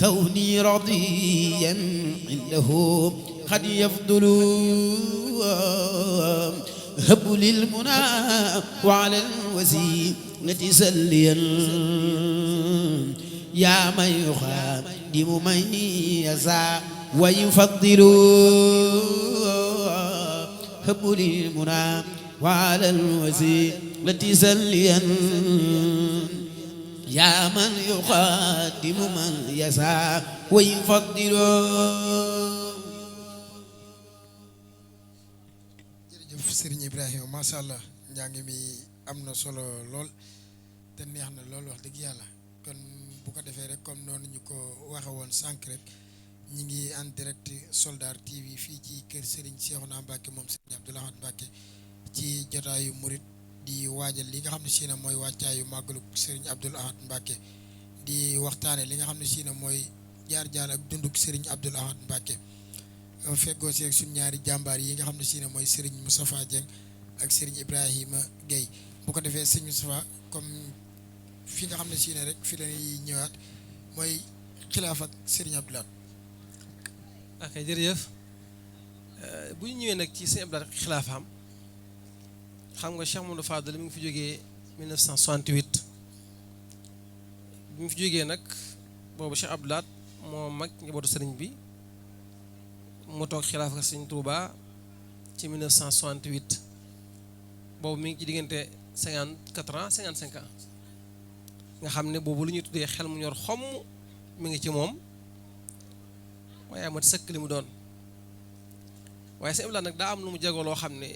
كوني رضيا عنده قد يفضل هب للمنى وعلى الوسيلة سليا يا من يخادم من يسعى ويفضل هب للمنى وعلى الوسيلة سليا يا من يخادم من يسعى ويفضل. jërëjëf Serigne Ibrahima macha allah njàng mi am na solo lool te neex na lool wax dëgg yàlla kon bu ko defee rek comme noonu ñu ko waxe woon sànq rek ñi ngi en direct Soldar TV fii ci kër Serigne Cheikhouna Mbacké moom Serigne Abdou Lahad Mbacké ci jotaayu murit di waajal li nga xam ne si ne mooy wàccaayu màggalu Serigne Abdou Lahad Mbacké di waxtaane li nga xam ne si ne mooy jaar-jaar ak dunduk Serigne Abdou Lahad Mbacké feggoo si ak suñ ñaari jàmbaar yi nga xam ne si ne mooy Serigne Moustapha Dieng ak Serigne Ibrahima Gueye bu ko defee Serigne Moustapha comme fi nga xam ne si ne rek fi lañuy ñëwaat mooy xilaaf ak Serigne Abdou Lahad. ok jërëjëf bu ñu ñëwee nag ci Serigne Abdou Lahad xilaafaam xam nga Cheikh Mamadou Fadal mi ngi fi jógee 1968 bi mu fi jógee nag boobu Cheikh Abdou Lahad moo mag njabootu sëriñ bi mu toog xilaaf ak Sëriñ Touba ci 1968 boobu mi ngi ci diggante 54 ans 55 ans nga xam ne boobu lu ñuy tuddee xel mu ñor xomm mi ngi ci moom waaye amat sëkk li mu doon waaye Sëriñ Abdou Lahad nag daa am lu mu jagoo loo xam ne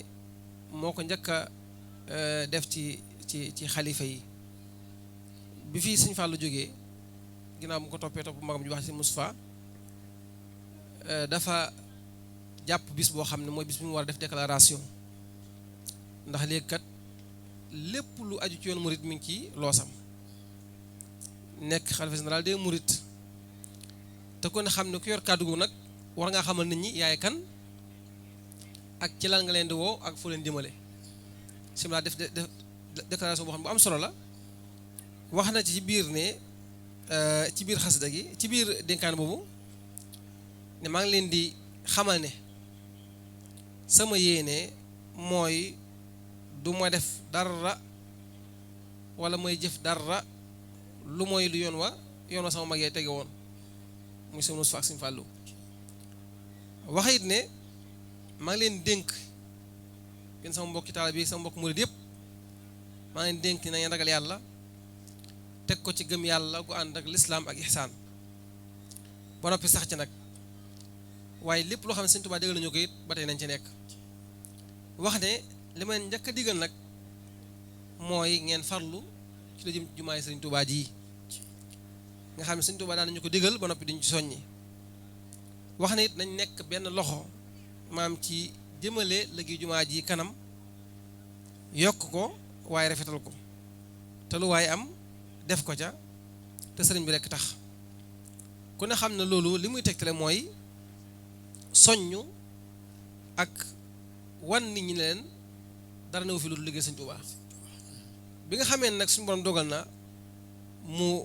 moo ko njëkk a def ci xalifa yi bi fii Sëriñ Fallu jógee ginnaaw mu ko toppee topp magam ju wax ci Moustapha dafa jàpp bis boo xam ne mooy bis bi mu war a def déclaration ndax léegi kat lépp lu aju ci yoon murit mi ngi ci loosam nekk xalifa général des murit te kon xam ne ku yor kàddu gu nag war ngaa xamal nit ñi yaay kan ak ci lan nga leen di woo ak fu leen jëmale simla def déclaration boo xam ne bu am solo la wax na ci biir ne ci biir xasida gi ci biir dénkaan boobu ne maa ngi leen di xamal ne sama yéene mooy du ma def dara wala may jëf dara lu mooy lu yoon wa sama mag yee tege woon muy sama Moustapha ak Sëriñ Fallu wax it ne maa ngi leen dénk yéen sama mbokki taalibe bi sama mbokk murid yëpp maa ngi leen dénk na ngeen ragal yàlla teg ko ci gëm yàlla gu ànd ak lislaam ak ihsaan ba noppi sax ci nag waaye lépp loo xam ne Sëriñ Tuubaa digal nañu ko it ba tey nañ ci nekk wax ne li ma njëkk a digal nag mooy ngeen farlu ci la jëm ci jumaay Sëriñ Tuubaa ji nga xam ne Sëriñ Tuubaa daan nañu ko digal ba noppi dañu ci soññi wax na it nañ nekk benn loxo maam ci jëmale liggéey jumaa ji kanam yokk ko waaye rafetal ko te lu waaye am def ko ca te sëriñ bi rekk tax ku ne xam ne loolu li muy tegtale mooy soññu ak wan nit ñi leen dara newu fi lu liggéey Sëriñ Tuubaa bi nga xamee nag suñu borom dogal na mu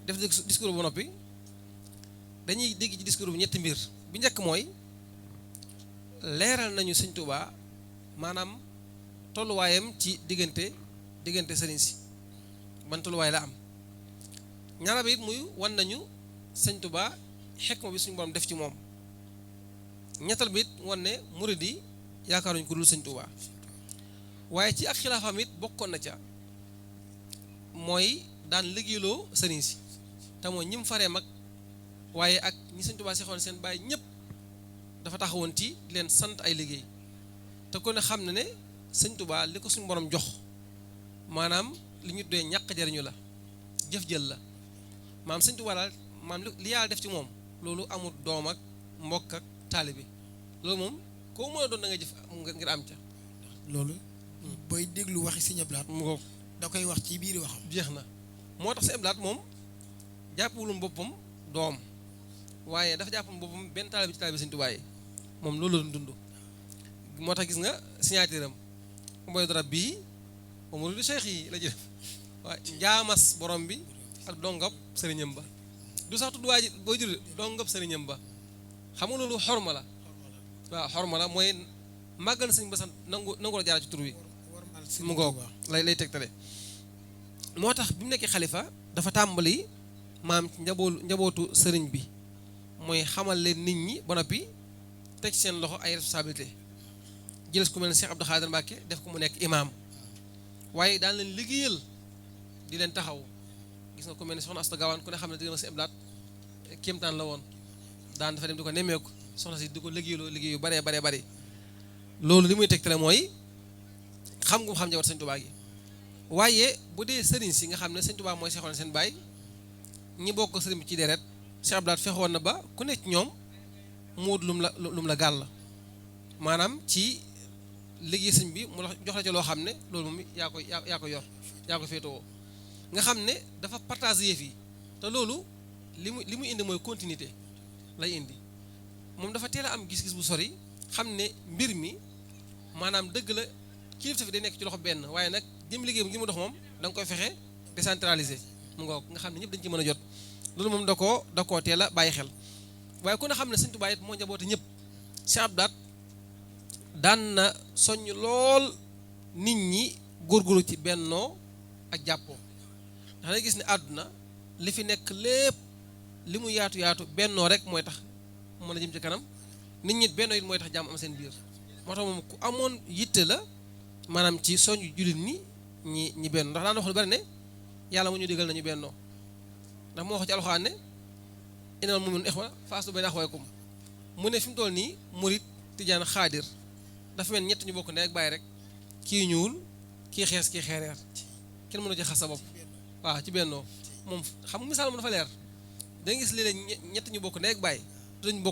def discours bu noppi dañuy dégg ci discours bu ñetti mbir bi njëkk mooy leeral nañu Sëriñ Tuubaa maanaam tolluwaayam ci diggante sëriñ si ban tolluwaay la am ñaara bi it muy wan nañu Sëriñ Tuubaa xekma bi suñu borom def ci moom ñettal bi it wan ne murid yi yaakaaruñu ko dul Sëriñ Tuubaa waaye ci ak xilaafam it bokkoon na ca mooy daan liggéeyloo sëriñ si te mooy ñim faree mag waaye ak ñi Sëriñ Tuubaa seexoon seen bàyyi ñëpp dafa taxawoon ci di leen sant ay liggéey te ko ne xam ne ne Sëriñ Tuubaa li ko suñu borom jox maanaam li ñu doon ñàkk jariñu la jëf jël la maam Sëriñ Tuubaa daal maam li yàlla def ci moom loolu amul doom ak mbokk ak taalibe loolu moom koo mën a doon da nga jëf ngir am ca loolu booy déglu waxi Sëriñ Abdou Lahad mu ngoog da koy wax ci biir waxam jeex na moo tax Sëriñ Abdou Lahad moom jàppulum boppam doom waaye dafa jàppam boppam benn taalibe ci taalibe Sëriñ Tuubaa yi moom loolu la doon dund moo tax gis nga signature am mooy dara bii amul du cheikh yi la jëf waaye njaamas borom bi ak dongab sëriñam ba du sax tudd waa ji boo jur dongab sëriñam ba xam nga loolu xorma la waaw xorma la mooy màggal sëriñ ba sax nangu la jaar ci tur wi mu ngoog lay tegtale moo tax bi mu nekkee xalifa dafa tàmbali maam ci njabootu sëriñ bi mooy xamal leen nit ñi ba noppi teg seen loxo ay responsabilité jëles ku mel ne Cheikh Abdou Khadir Mbacke def ko mu nekk imaam waaye daan leen liggéeyal di leen taxaw gis nga ku mel ne soxna Asta Gawane ku ne xam ne dina ma si Abdou Lahad kéemtaan la woon daan dafa dem di ko nemmeeku soxna si di ko liggéeyaloo liggéey yu baree bari loolu li muy tegtale mooy xam nga xam njaboot Sëriñ Tuubaa gi waaye bu dee sëriñ si nga xam ne Sëriñ Tuubaa mooy seexoon seen baay ñi bokk sëriñ bi ci deret Cheikh Abdou Lahad fexoon na ba ku nekk ñoom muut lum la gàll maanaam ci liggéey sëñ bi mu jox la ca loo xam ne loolu moom yaa ko yor yaa ko féetewoo nga xam ne dafa partage yëf yi te loolu li mu indi mooy continuité lay indi moom dafa teel a am gis-gis bu sori xam ne mbir mi maanaam dëgg la kilifte fi day nekk ci loxo benn waaye nag jëm liggéey bu ngi mu dox moom da nga koy fexe décentraliser mu nga xam ne ñëpp dañ ci mën a jot loolu moom da koo teel a bàyyi xel waaye ku ne xam ne Sëriñ Tuubaa it moo njaboote ñëpp Cheikh Abdou Lahad daan na soññ lool nit ñi góorgóorlu ci bennoo ak jàppoo ndax day gis ne àdduna li fi nekk lépp li mu yaatu bennoo rek mooy tax mën a jëm ci kanam nit ñi bennoo it mooy tax jàmm am seen biir moo tax moom ku amoon yitte la maanaam ci soññ jullit ñi bennoo ndax daan wax lu bari ne yàlla mu ñu digal nañu bennoo ndax moo wax ci alxuraan ne innamal mu'minuuna ixwa fa aslihu bayna axawaykum mu ne fi mu toll nii murit tijaan xaadir dafa mel ñett ñu bokk ndey ak bàyyi rek kii ñuul kii xees kii xeereer kenn mënu ci xas sa bopp waaw ci bennoo moom xam nga misaal moom dafa leer da nga gis léeg-léeg ñett ñu bokk ndey ak bàyyi duñ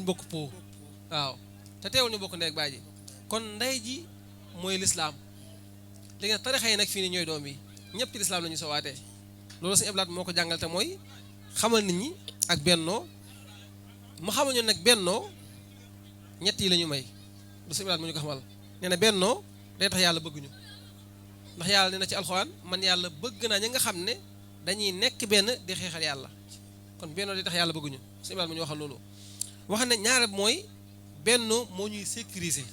bokk po waaw te teewul ñu bokk ndey ak bàyyi ji kon ndey ji mooy lislaam léegi nag tarixa yi nag fii ni ñooy doom yi ñëpp ci lislaam la ñu sowaatee loolu Sëriñ Abdou Lahad moo ko jàngal te mooy xamal nit ñi ak bennoo mu xamal ñu nag bennoo ñett yi la ñu may du Sëriñ Abdou Lahad mu ñu ko xamal nee na bennoo day tax yàlla bëgguñu ndax yàlla nee na ci alxuraan man yàlla bëgg naa ñi nga xam ne dañuy nekk benn di xeexal yàlla kon bennoo day tax yàlla bëgguñu Sëriñ Abdou Lahad mu ñu waxal loolu wax ne ñaareel mooy bennoo moo ñuy sécuriser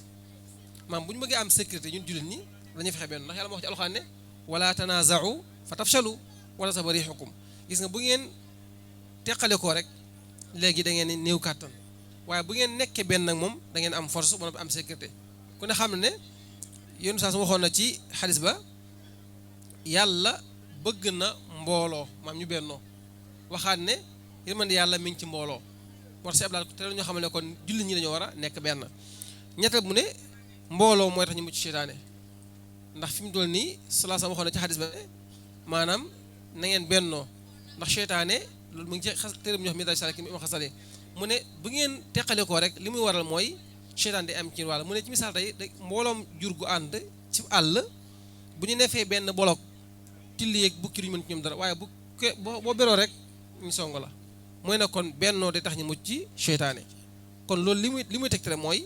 maam bu ñu bëggee am sécurité ñun jullit ñi dañuy fexe benn ndax yàlla moo wax ci alxuraan ne wala tanaza'u fa tafshalu wala tadhhabu riihukum gis nga bu ngeen teqale ko rek léegi da ngeen néew kàttan waaye bu ngeen nekkee benn nag moom da ngeen am force ba am sécurité ku ne xam ne yoonu saa su waxoon na ci xadis ba yàlla bëgg na mbooloo maam ñu bennoo waxaat ne yërmande yàlla mi ngi ci mbooloo moo tax si Abdou Lahad te ñoo xam ne kon jullit ñi dañoo war a nekk benn ñetteel mu ne mbooloo mooy tax ñu mucc seytaane ndax fi mu toll nii salaa sama waxoon na ci xadis ba ne maanaam na ngeen bennoo ndax seytaane loolu mu ngi ci téere bu ñu wax Midaaj Saalikiin mi xasale mu ne bu ngeen teqale ko rek li muy waral mooy seytaan day am ci wàll mu ne ci misaal tey mbooloom jur gu ànd ci àll bu ñu nefee benn bolok tilli yeeg bukki duñu mën ci ñoom dara waaye bu boo beroo rek ñu song la mooy ne kon bennoo day tax ñu mucc ci seytaane kon loolu li muy tegtale mooy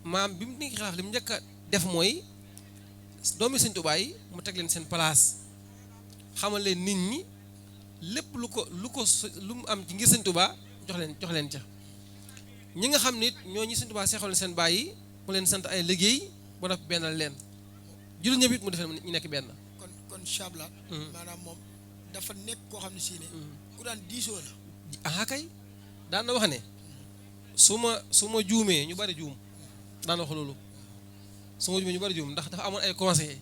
maam bi mu nekk xilaaf li mu njëkk a def mooy doomi Sëñ Tuubaa yi mu teg leen seen place xamal leen nit ñi lépp lu mu am ci ngir Sëñ Tuubaa jox leen ca ñi nga xam nit ñoo ñi Sëñ Tuubaa seexal seen baay yi mu leen sant ay liggéey ba noppi bennal leen jullit ñëpp it mu defee ñu nekk benn. kon Chabla. maanaam moom dafa nekk koo xam ne si ne. ku daan diisoo la. ah kay daan na wax ne su ma juumee ñu bari juum daan wax loolu su ma juumee ñu bari juum ndax dafa amoon ay conseillers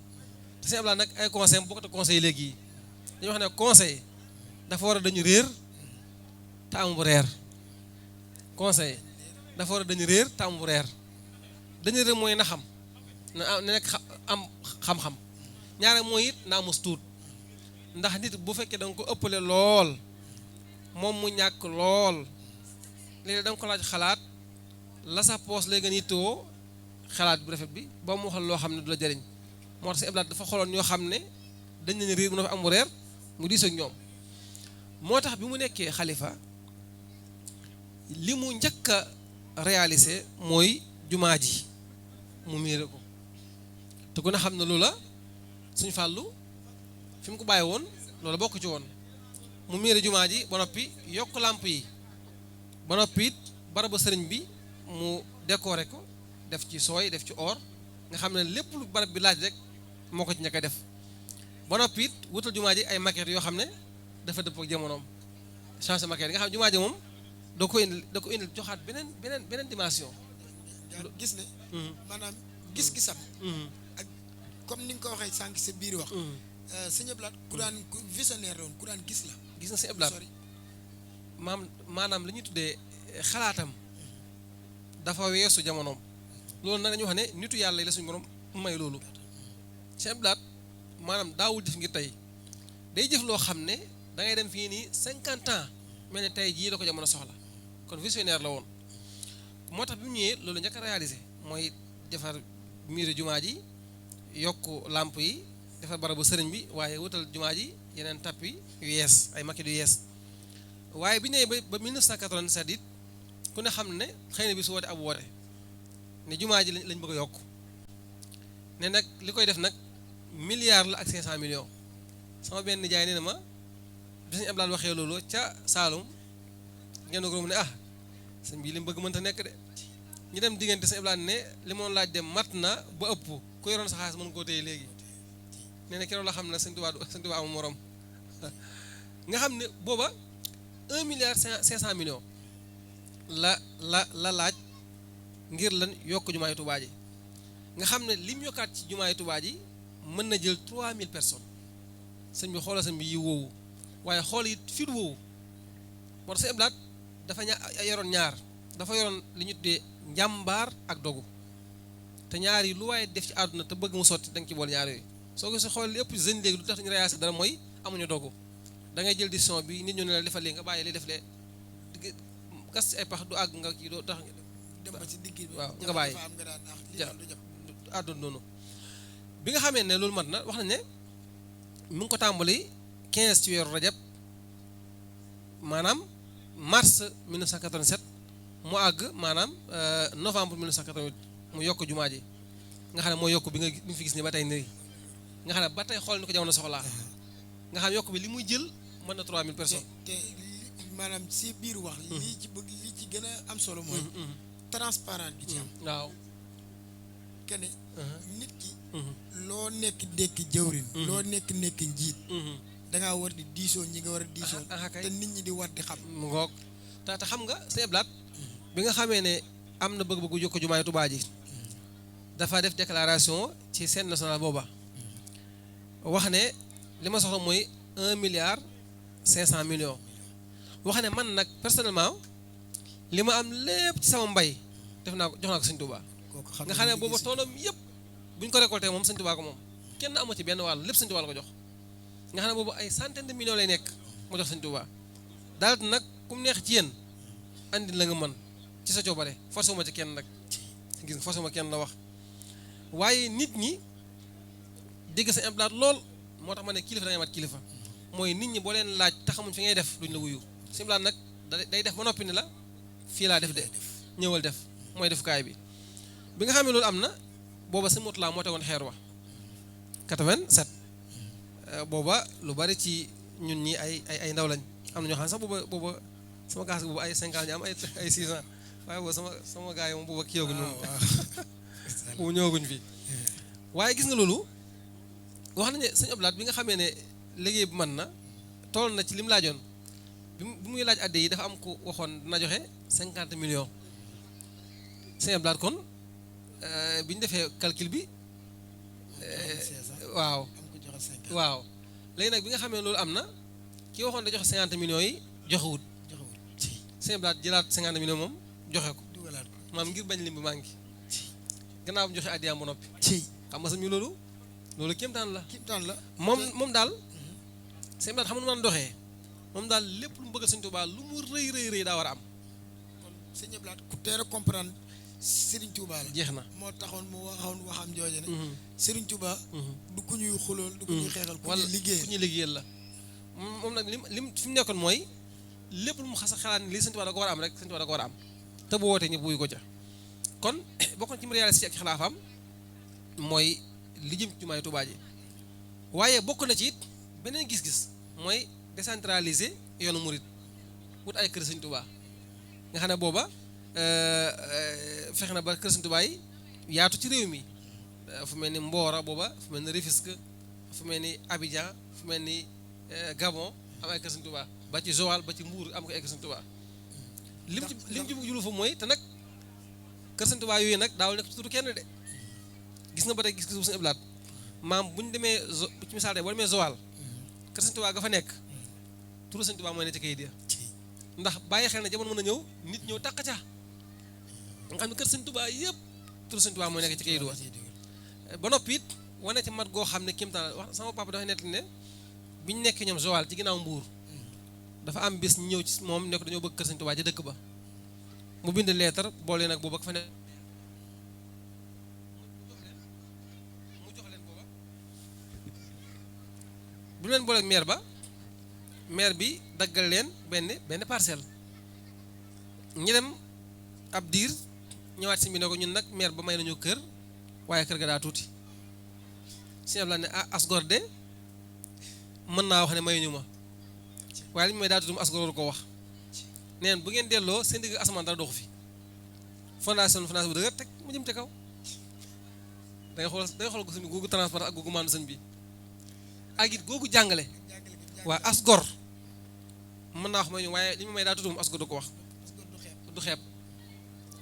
te Sëñ Abdou nag ay conseillers bokkut ak conseillers léegi yi dañuy wax ne conseil dafa war a dañu réer te am bu reer conseil dafa war a dañu réer te am bu reer dañu réer mooy na xam na nekk am xam-xam ñaare mooy it naa mos tuut ndax nit bu fekkee da nga ko ëppale lool moom mu ñàkk lool léegi da nga ko laaj xalaat la sa poos lay gën a yittewoo xalaat bu rafet bi ba mu waxal loo xam ne du la jëriñ moo tax si eblaat dafa xoloon ñoo xam ne dañ leen réer mu na fa am bu reer mu diisoo ak ñoom moo tax bi mu nekkee xalifa li mu njëkk a réalisé mooy jumaa ji mu miire ko te ku ne xam ne loola Sëñ Fàllu fi mu ko bàyyi woon loola bokk ci woon mu miire jumaa ji ba noppi yokk làmp yi ba noppi it barabu sëriñ bi mu décoré ko def ci sooy def ci or nga xam ne lépp lu barab bi laaj rek moo ko ci ñàkk a def ba noppi it wutal jumaa ji ay maquette yoo xam ne dafa dëpp ak jamonoom changé maquette yi nga xam ne jumaa ji moom da ko indil joxaat beneen dimension. gis ne. maanaam gis-gisam. ak comme ni nga ko waxee sànq sa biir wax. Sëñ Abdou Lahad ku daan visionnaire la woon ku daan gis la. gis na Sëñ Abdou Lahad maanaam li ñuy tuddee xalaatam dafa weesu jamonoom loolu nag dañuy wax ne nitu yàlla yi la suñu borom may loolu. Sëñ Abdou Lahad maanaam daawul jëf ngir tey day jëf loo xam ne da ngay dem fii nii 50 ans mel ne tey jii la ko jamono soxla kon visionnaire la woon moo tax bi mu ñëwee loolu njëkk a réalisé mooy defar miire jumaa ji yokk làmp yi defar barabu sëriñ bi waaye wutal jumaa ji yeneen tappi yu yees ay maquette yu yees waaye bi ñëwee ba 1987 it ku ne xam ne xëy na bi su woote ab woote ne jumaa ji lañ bëgg a yokk ne nag li koy def nag milliard la ak 500 millions sama benn nijaay nee na ma bi Sëñ Abdou Lahad waxee loolu ca Saalum ngeen ko mu ne sëñ bi li mu bëgg mënta nekk de ñu dem diggante Sëñ Abdou Lahad ne li moon laaj dem mat na ba ëpp ku yoroon sa xaalis mën koo téye léegi nee na keroog la xam ne Sëñ Tuubaa amul morom nga xam ne booba 1 milliard 500 millions la laaj ngir lan yokk jumaay Tuubaa ji nga xam ne lim yokkaat ci jumaay Tuubaa ji mën na jël 3000 personnes sëñ bi xoolal sëñ bi yi woowu waaye xool it fit woowu moo tax Sëñ Abdou Lahad dafa yoroon ñaar dafa yoroon li ñu tuddee njàmbaar ak dogu te ñaar yi lu waaye def ci àdduna te bëgg mu sotti da nga ci bool ñaar yooyu soo ko si xool li ëpp jeune léegi lu tax ñu réalisé dara mooy amuñu dogu da ngay jël décision bi nit ñu ne la defal lii nga bàyyi li def lee gas ci ay pax du àgg nga kii doo tax dem ba ci digg bi waaw nga bàyyi àdduna noonu bi nga xamee ne loolu mat na wax nañ ne mu ngi ko tàmbali 15 ci weeru rajab maanaam mars 1987 mu àgg maanaam novembre 1988 mu yokk jumaa ji nga xam ne mooy yokk bi nga fi gis ni ba tey nii nga xam ne ba tey xool ni ko jamono soxlaa nga xam yokk bi li muy jël mën na 3000 personnes. te maanaam si biir wax. lii ci bëgg li ci gën a am solo mooy. transparent gi ci am. waaw. kene nit ki. loo nekk jëwrin. loo nekk njiit. da ngaa war di diisoo ñi nga war a diisoo. te nit ñi di war di xam. mu ngoog te xam nga Sëñ Abdou Lahad bi nga xamee ne am na bëgg-bëggu yokk jumaay Tuubaa ji dafa def déclaration ci scène nationale booba wax ne li ma soxla mooy 1 milliard 500 millions wax ne man nag personnellement li ma am lépp ci sama mbay def naa ko jox naa ko Sëñ Tuubaa nga xam ne booba toolam yëpp bu ñu ko récolté moom Sëñ Tuubaa ko moom kenn amu ci benn wàll lépp Sëñ Tuubaa la ko jox nga xam ne boobu ay centaine de millions lay nekk mu jox sëñ Tuubaa daal nag ku mu neex ci yéen andi la nga mën ci sa coobare forcé wu ma ci kenn nag gis nga forcé wu ma kenn la wax waaye nit ñi dégg sa implant lool moo tax ma ne kilifa da ngay mat kilifa mooy nit ñi boo leen laaj te xamuñ fi ngay def duñ la wuyu sa implant nag day def ba noppi ne la fii laa def de ñëwal def mooy defukaay bi bi nga xam ne loolu am na booba sa mot laa moo tegoon xeer wa 87 booba lu bari ci ñun ñi ay ndaw lañ am na ñoo xam ne sax booba sama gaas booba ay 5 ans ñu am ay 6 ans waaye booba sama gars yi moom booba kiiwaguñ moom boobu ñëwaguñ fi waaye gis nga loolu wax nañu ne sëñ Abdou Lahad bi nga xamee ne liggéey bi mën na toll na ci li mu laajoon bi muy laaj adde yi dafa am ko waxoon dina joxe 50 millions sëñ Abdou Lahad kon bi ñu defee calcul bi waaw léegi nag bi nga xamee loolu am na ki waxoon da joxe 50 millions yi joxewut sëñ Abdou Lahad jëlaat 50 millions moom joxe ko maam ngir bañ lim bi maa ngi gannaaw bu joxe addiyaam ba noppi xam nga sañu loolu kéemtaan la moom daal sëñ Abdou Lahad xam nga nu man doxee moom daal lépp lu mu bëggal sëñ Tuubaa lu mu rëy daa war a am kon sëñ Abdou Lahad ku teel a comprendre Serigne Touba la jeex na moo taxoon mu waxam jooje ne Serigne Touba du ku ñuy xulool du ku ñuy xeexal ku ñuy liggéeyal la moom nag lim fi mu nekkoon mooy lépp lu mu xas a xalaat ni lii sëñ Tuubaa da ko war a am rek sëñ Tuubaa da ko war a am te bu wootee ñëpp wuyu ko ca kon bokkoon ci mu réalisé ci ak xilaafaam mooy li jëm ci jumaay Tuubaa ji waaye bokk na ci it beneen gis-gis mooy décentraliser yoonu murit wut ay kër sëñ Tuubaa nga xam ne booba fexe na ba kër sëñ Tuubaa yi yaatu ci réew mi fu mel ni Mboro booba fu mel ni Rufisque fu mel ni Abidjan fu mel ni Gabon am ay kër sëñ Tuubaa ba ci Joal ba ci Mbuur am ko ay kër sëñ Tuubaa lim ci julu fa mooy te nag kër sëñ Tuubaa yooyu nag daawul nekk ci turu kenn de gis nga ba tey gis-gis bu sëñ Abdou Lahad maam bu ñu demee ci misaal de boo demee Joal kër sëñ Tuubaa ga fa nekk turu sëñ Tuubaa mooy ne ci kayit ya ndax bàyyi xel na jamono mën a ñëw nit ñëw tàq ca nga xam ne kër sëñ Tuubaa yëpp turu sëñ Tuubaa mooy nekk ci kayit wa ba noppi it wane ci mat goo xam ne kéemtaan wax sama papa dafay nett ne bi ñu nekk ñoom Joal ci ginnaaw Mbuur dafa am bis ñëw ci moom ne ko dañoo bëgg kër sëñ Tuubaa ci dëkk ba mu bind leetar boole nag boobu ak fa ne mu jox leen booba bu leen booleeg maire ba maire bi daggal leen benn parcelle ñi dem ab diir ñëwaat si bi ne ko ñun nag maire ba may nañu kër waaye kër ga daa tuuti si Abdou Lahad ne asgor de mën naa wax ne mayuñu ma waaye li ñu may daa tuuti mu asgor waru ko wax neen bu ngeen delloo seen digg asamaan dara doxu fi fondation bu dëgër teg mu jëm ca kaw da ngay xool ko sëñ bi googu transport ak googu maandu sëñ bi ak it googu jàngale waa asgor mën naa wax may ñu waaye li ñu may daa tuuti mu asgor du ko wax du xeeb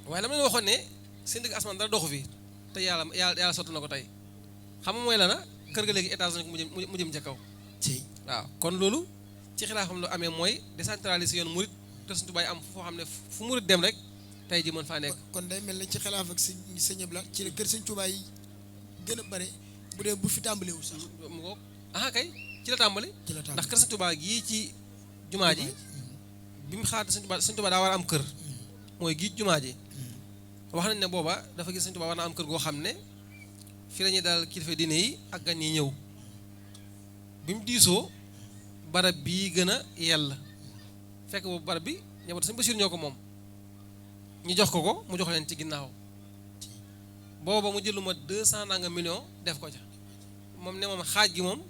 waaye la ma leen waxoon ne seen digg asamaan dara doxu fi te yàlla sotti na ko tey xam nga mooy la na kër ga léegi étage nañ ko mu jëm ca kaw waaw kon loolu ci xilaafam lu amee mooy décentraliser yoon murit te Sëñ Tuubaa am foo xam ne fu murit dem rek tey ji mën faa nekk kon day mel ne ci xilaaf ak sëñ Abdou Lahad ci la kër Sëñ Tuubaa yi gën a bare bu dee bu fi tàmbalewul sax mu ko kay ci la tàmbali ndax kër Sëñ Tuubaa gii ci jumaa ji bi mu xaar Sëñ Tuubaa daa war a am kër mooy gii jumaa ji wax nañ ne booba dafa gis Sëñ Tuubaa war na am kër goo xam ne fi la ñuy daal kilifa diine yi ak gan yi ñëw bi mu diisoo barab bii gën a yell fekk boobu barab bi ñëwatu Sëñ Basiru ñoo ko moom ñu jox ko mu jox leen ci ginnaaw booba mu jël lu ma 200 nanga millions def ko ca moom ne moom xaaj gi moom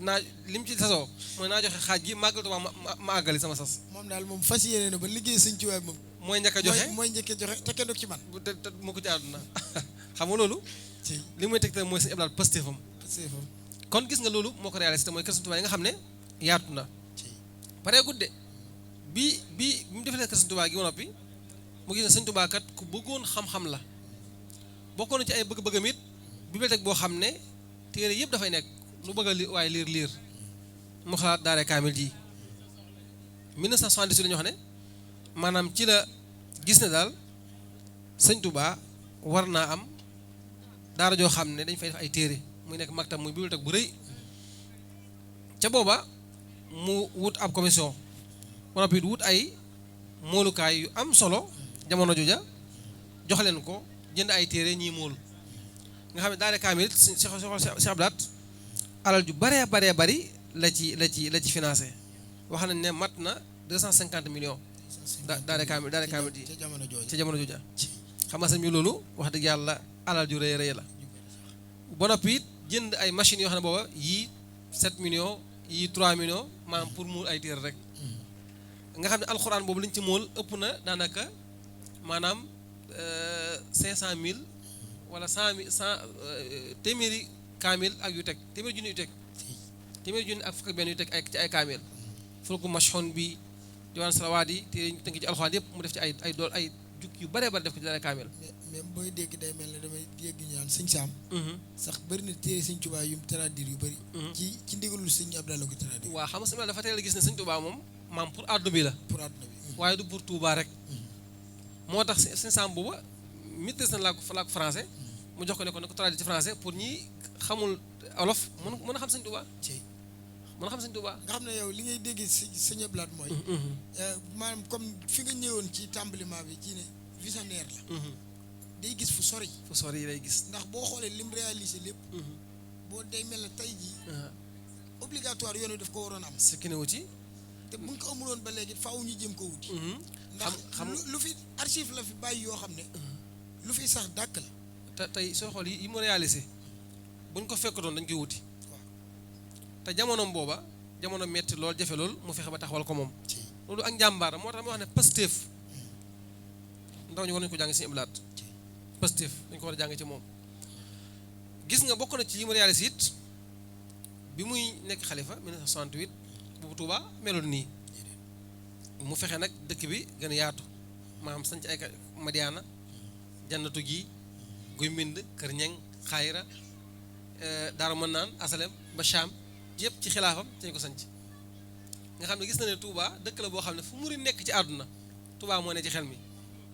naa lim ci sasoo mooy naa joxe xaaj gi màggal Tuubaa ma àggali sama sas moom daal moom fas yéene na ba liggéey Sëñ Tuubaa moom mooy njëkk a joxe mooy njëkk a joxe te kenn du ci man te mu ko ci àdduna xam nga loolu li muy tegtal mooy Sëñ Abdou Lahad pastéefam kon gis nga loolu moo ko réalisé mooy kër Sëñ Tuubaa yi nga xam ne yaatu na paree gudde bi mu defee kër Sëñ Tuubaa gi ba noppi mu gis ne Sëñ Tuubaa kat ku bëggoon xam-xam la bokkoon na ci ay bëgg-bëggam it bibliothèque boo xam ne téere yëpp dafay nekk lu bëgg a waaye liir mu xalaat daare kaamil ji 1978 la ñu wax ne maanaam ci la gis ne daal Sëñ Tuubaa war naa am daara joo xam ne dañ fay def ay téere muy nekk maktab muy bibliothèque bu rëy ca booba mu wut ab commission ba noppi wut ay moolukaay yu am solo jamono jooja jox leen ko jënd ay téere ñii moolu nga xam ne daare kaamil Cheikh Abdoulaat alal ju baree bari la ci financé wax nañ ne mat na 250 millions daare kaamil ji ca jamono jooja xam nga sëñ bi loolu wax dëgg yàlla alal ju rëy la ba noppi it jënd ay machines yoo xam ne booba yii 7 millions yii 3 millions maanaam pour muul ay téere rek nga xam ne alxuraan boobu liñ ci mool ëpp na daanaka maanaam 500.000 wala 100 téeméeri kaamil ak yu teg téeméeri junni yu teg téeméeri junni ak fukk ak benn yu teg ci ay kaamil fulku mashxoon bi diwaan salawaat yi te ñu tënk ci alxuraan yëpp mu def ci ay jukk yu bare def ko ci daal kaamil mais booy dégg day mel ne damay dégg ñu naan sëñ Saam sax bëri na téere sëñ Tuubaa yu mu traduire yu bëri ci ndigalul sëñ Abdou la ko traduire waaw xam nga sëñ dafa teel a gis ne sëñ Tuubaa moom maam pour àdduna bi la waaye du pour Tuubaa rek moo tax sëñ Saam booba maîtrise na laa ko français mu jox ko ne ko traduire ci français pour ñi xamul olof mën a xam sëñ Tuubaa mën a xam sëñ Tuubaa nga xam ne yow li ngay dégg si sëñ Abdou Lahad mooy maanaam comme fi nga ñëwoon ci tàmbaliment bi ci ne visionnaire la day gis fu sori yi lay gis ndax boo xoolee lim réalisé lépp boo day mel ne tey jii obligatoire yoon wi daf ko waroon am sekki ne wu ci te buñ ko amuloon ba léegi faaw ñu jëm ko wuti ndax lu fi archive la fi bàyyi yoo xam ne lu fi sax dàkk la te tey soo xool yi mu réalisé buñ ko fekkatoon dañ koy wuti te jamonoom booba jamono metti lool jafe lool mu fexe ba taxawal ko moom loolu ak njàmbaar moo tax ma wax ne Pastef ndaw ñu war nañu ko jàng si Abdou Lahad Pastef dañu ko war a jàng ci moom gis nga bokk na ci yi mu réalisé it bi muy nekk xalifa 1968 boobu Touba meloon nii mu fexe nag dëkk bi gën a yaatu maanaam sañ ci ay Madiana jannatu gi guy mbind kër ñeng xaayira Daaru Manaan asalem ba Cham yëpp ci xilaafam ci ñu ko sanc nga xam ne gis na ne Touba dëkk la boo xam ne fu muri nekk ci àdduna Touba moo ne ci xel mi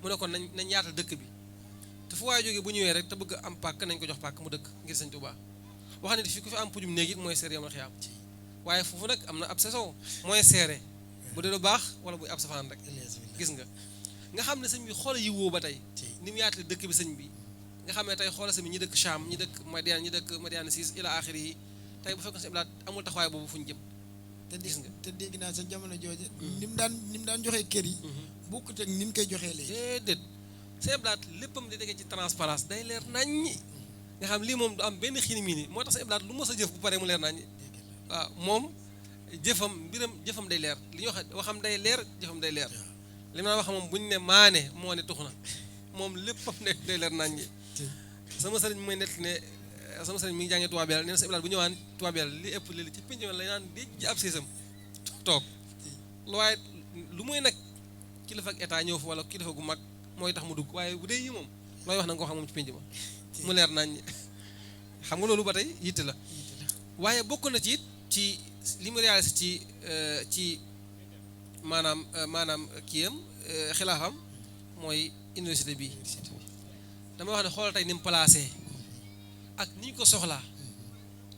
mu ne kon nañ yaatal dëkk bi te fu waaye jógee bu ñëwee rek te bëgg am pàkk nañ ko jox pàkk mu dëkk ngir sëñ Touba wax ne fi ku fi am pujum néeg it mooy seere yomal xiyaam waaye foofu nag am na ab saison mooy seere bu dee lu baax wala buy ab safaan rek gis nga xam ne sëñ bi xoola yi woo ba tey ni mu yaatale dëkk bi sëñ bi nga xam ne tey xoola sëñ bi ñi dëkk Cham ñi dëkk Madiana 6 ila axiri yi tey bu fekkoon sëñ Abdou Lahad amul taxawaay boobu fu ñu jëm gis nga te dégg naa sa jamono jooje ni mu daan joxee kër yi bokkut ak ni mu koy joxee léegi déedéet sëñ Abdou Lahad léppam di dégg ci transparence day leer naññi nga xam lii moom du am benn xiini mii ni moo tax sëñ Abdou Lahad lu mos a jëf bu paree mu leer naññi waaw moom jëfam day leer li ñuy waxam day leer jëfam day leer li ma wax moom bu ñu ne maane moo ne tux na moom léppam day leer naññi sama sëriñ mooy nekk ne sama sëriñ mi ngi jàngee Touba Belel nee na sëñ Abdou Lahad bu ñëwaan Touba Belel li ëpp léegi ci pénc lay naan déj ji ab séesam toog lu waaye lu muy nag kilifa ak état ñëw fa wala kilifa gu mag mooy tax mu dugg waaye bu dee yi moom looy wax na nga ko xam moom ci pénc ma mu leer nañ xam nga loolu ba tey yitte la waaye bokk na ci it ci li mu réalisé ci maanaam kiyam xilaafam mooy université bi dama wax ne xoolal tey ni mu placé ak ni ñu ko soxlaa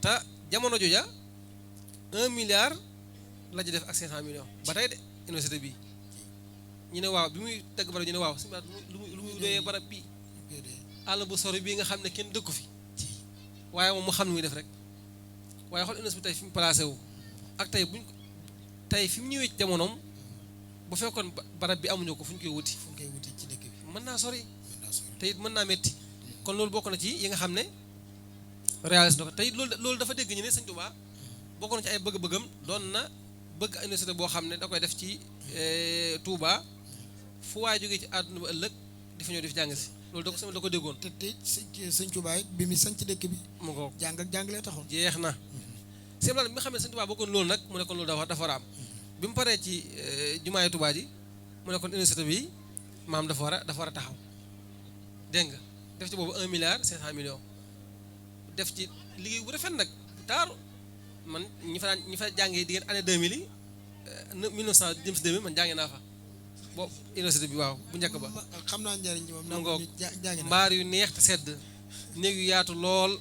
te jamono jooja 1 milliard la ci def ak 500 millions ba tey de université bi ñu ne waaw bi muy tëgg barab ñu ne waaw lu muy doyee barab bii àll bu sori bii nga xam ne kenn dëkku fi waaye moom mu xam ne muy def rek waaye xool université bi tey fi mu placé wu ak tey fi mu ñëwee ci jamonoom bu fekkoon barab bi amuñu ko fu ñu koy wuti ci dëkk bi mën naa sori te it mën naa métti kon loolu bokk na ci yi nga xam ne réalisé na ko te it loolu dafa dégg ñu ne sëñ Touba bokk na ci ay bëgg-bëggam doon na bëgg université boo xam ne da koy def ci Touba fu waay jógee ci àdduna ba ëllëg di fa ñëw di fi jàng si loolu da ko déggoon te sëñ Touba bi mu sanc dëkk bi mu ko jàng ak jàngalee taxoon jeex na sëñ bi nga xam ne sëñ Touba bokkoon loolu nag mu ne kon loolu dafa war a am bi mu paree ci jumaay Touba ji mu ne kon université bi maam dafa war a taxaw dégg nga def ci boobu 1 milliard 500 millions def ci liggéey bu rafet nag bu taaru man ñi fa jàngee diggante année 2000 yi 1900 jëm si 2000 man jàngee naa fa boobu université bi waaw bu njëkk ba xam naa njëriñ ci moom mu ngoog mbaar yu neex te sedd néeg yu yaatu lool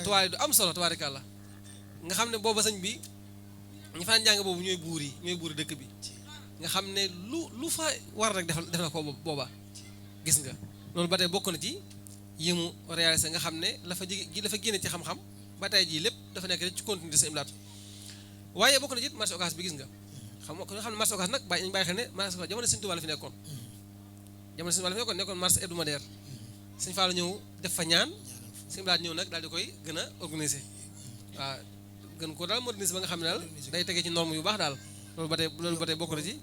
toile du am solo tabaarikàlla nga xam ne booba sëñ bi ñi faan jàng boobu ñooy buuri dëkk bi nga xam ne lu fa war rek def na ko booba gis nga loolu ba tey bokk na ci yi mu réalisé nga xam ne la fa génne ci xam-xam ba tey jii lépp dafa nekk rek ci continuité Sëñ Abdou Lahad waaye bokk na ci marché Ocass bi gis nga xam ne marché Ocass nag nañu bàyyi xel ne marché Ocass jamono Sëñ Tuubaa la fi nekkoon nekkoon marché hebdomadaire Sëñ Fallu ñëw def fa ñaan Sëñ Abdou Lahad ñëw nag daal di koy gën a organiser waaw gën ko daal moderniser ba nga xam ne daal day tegee ci norme yu baax daal loolu ba tey bokk na ci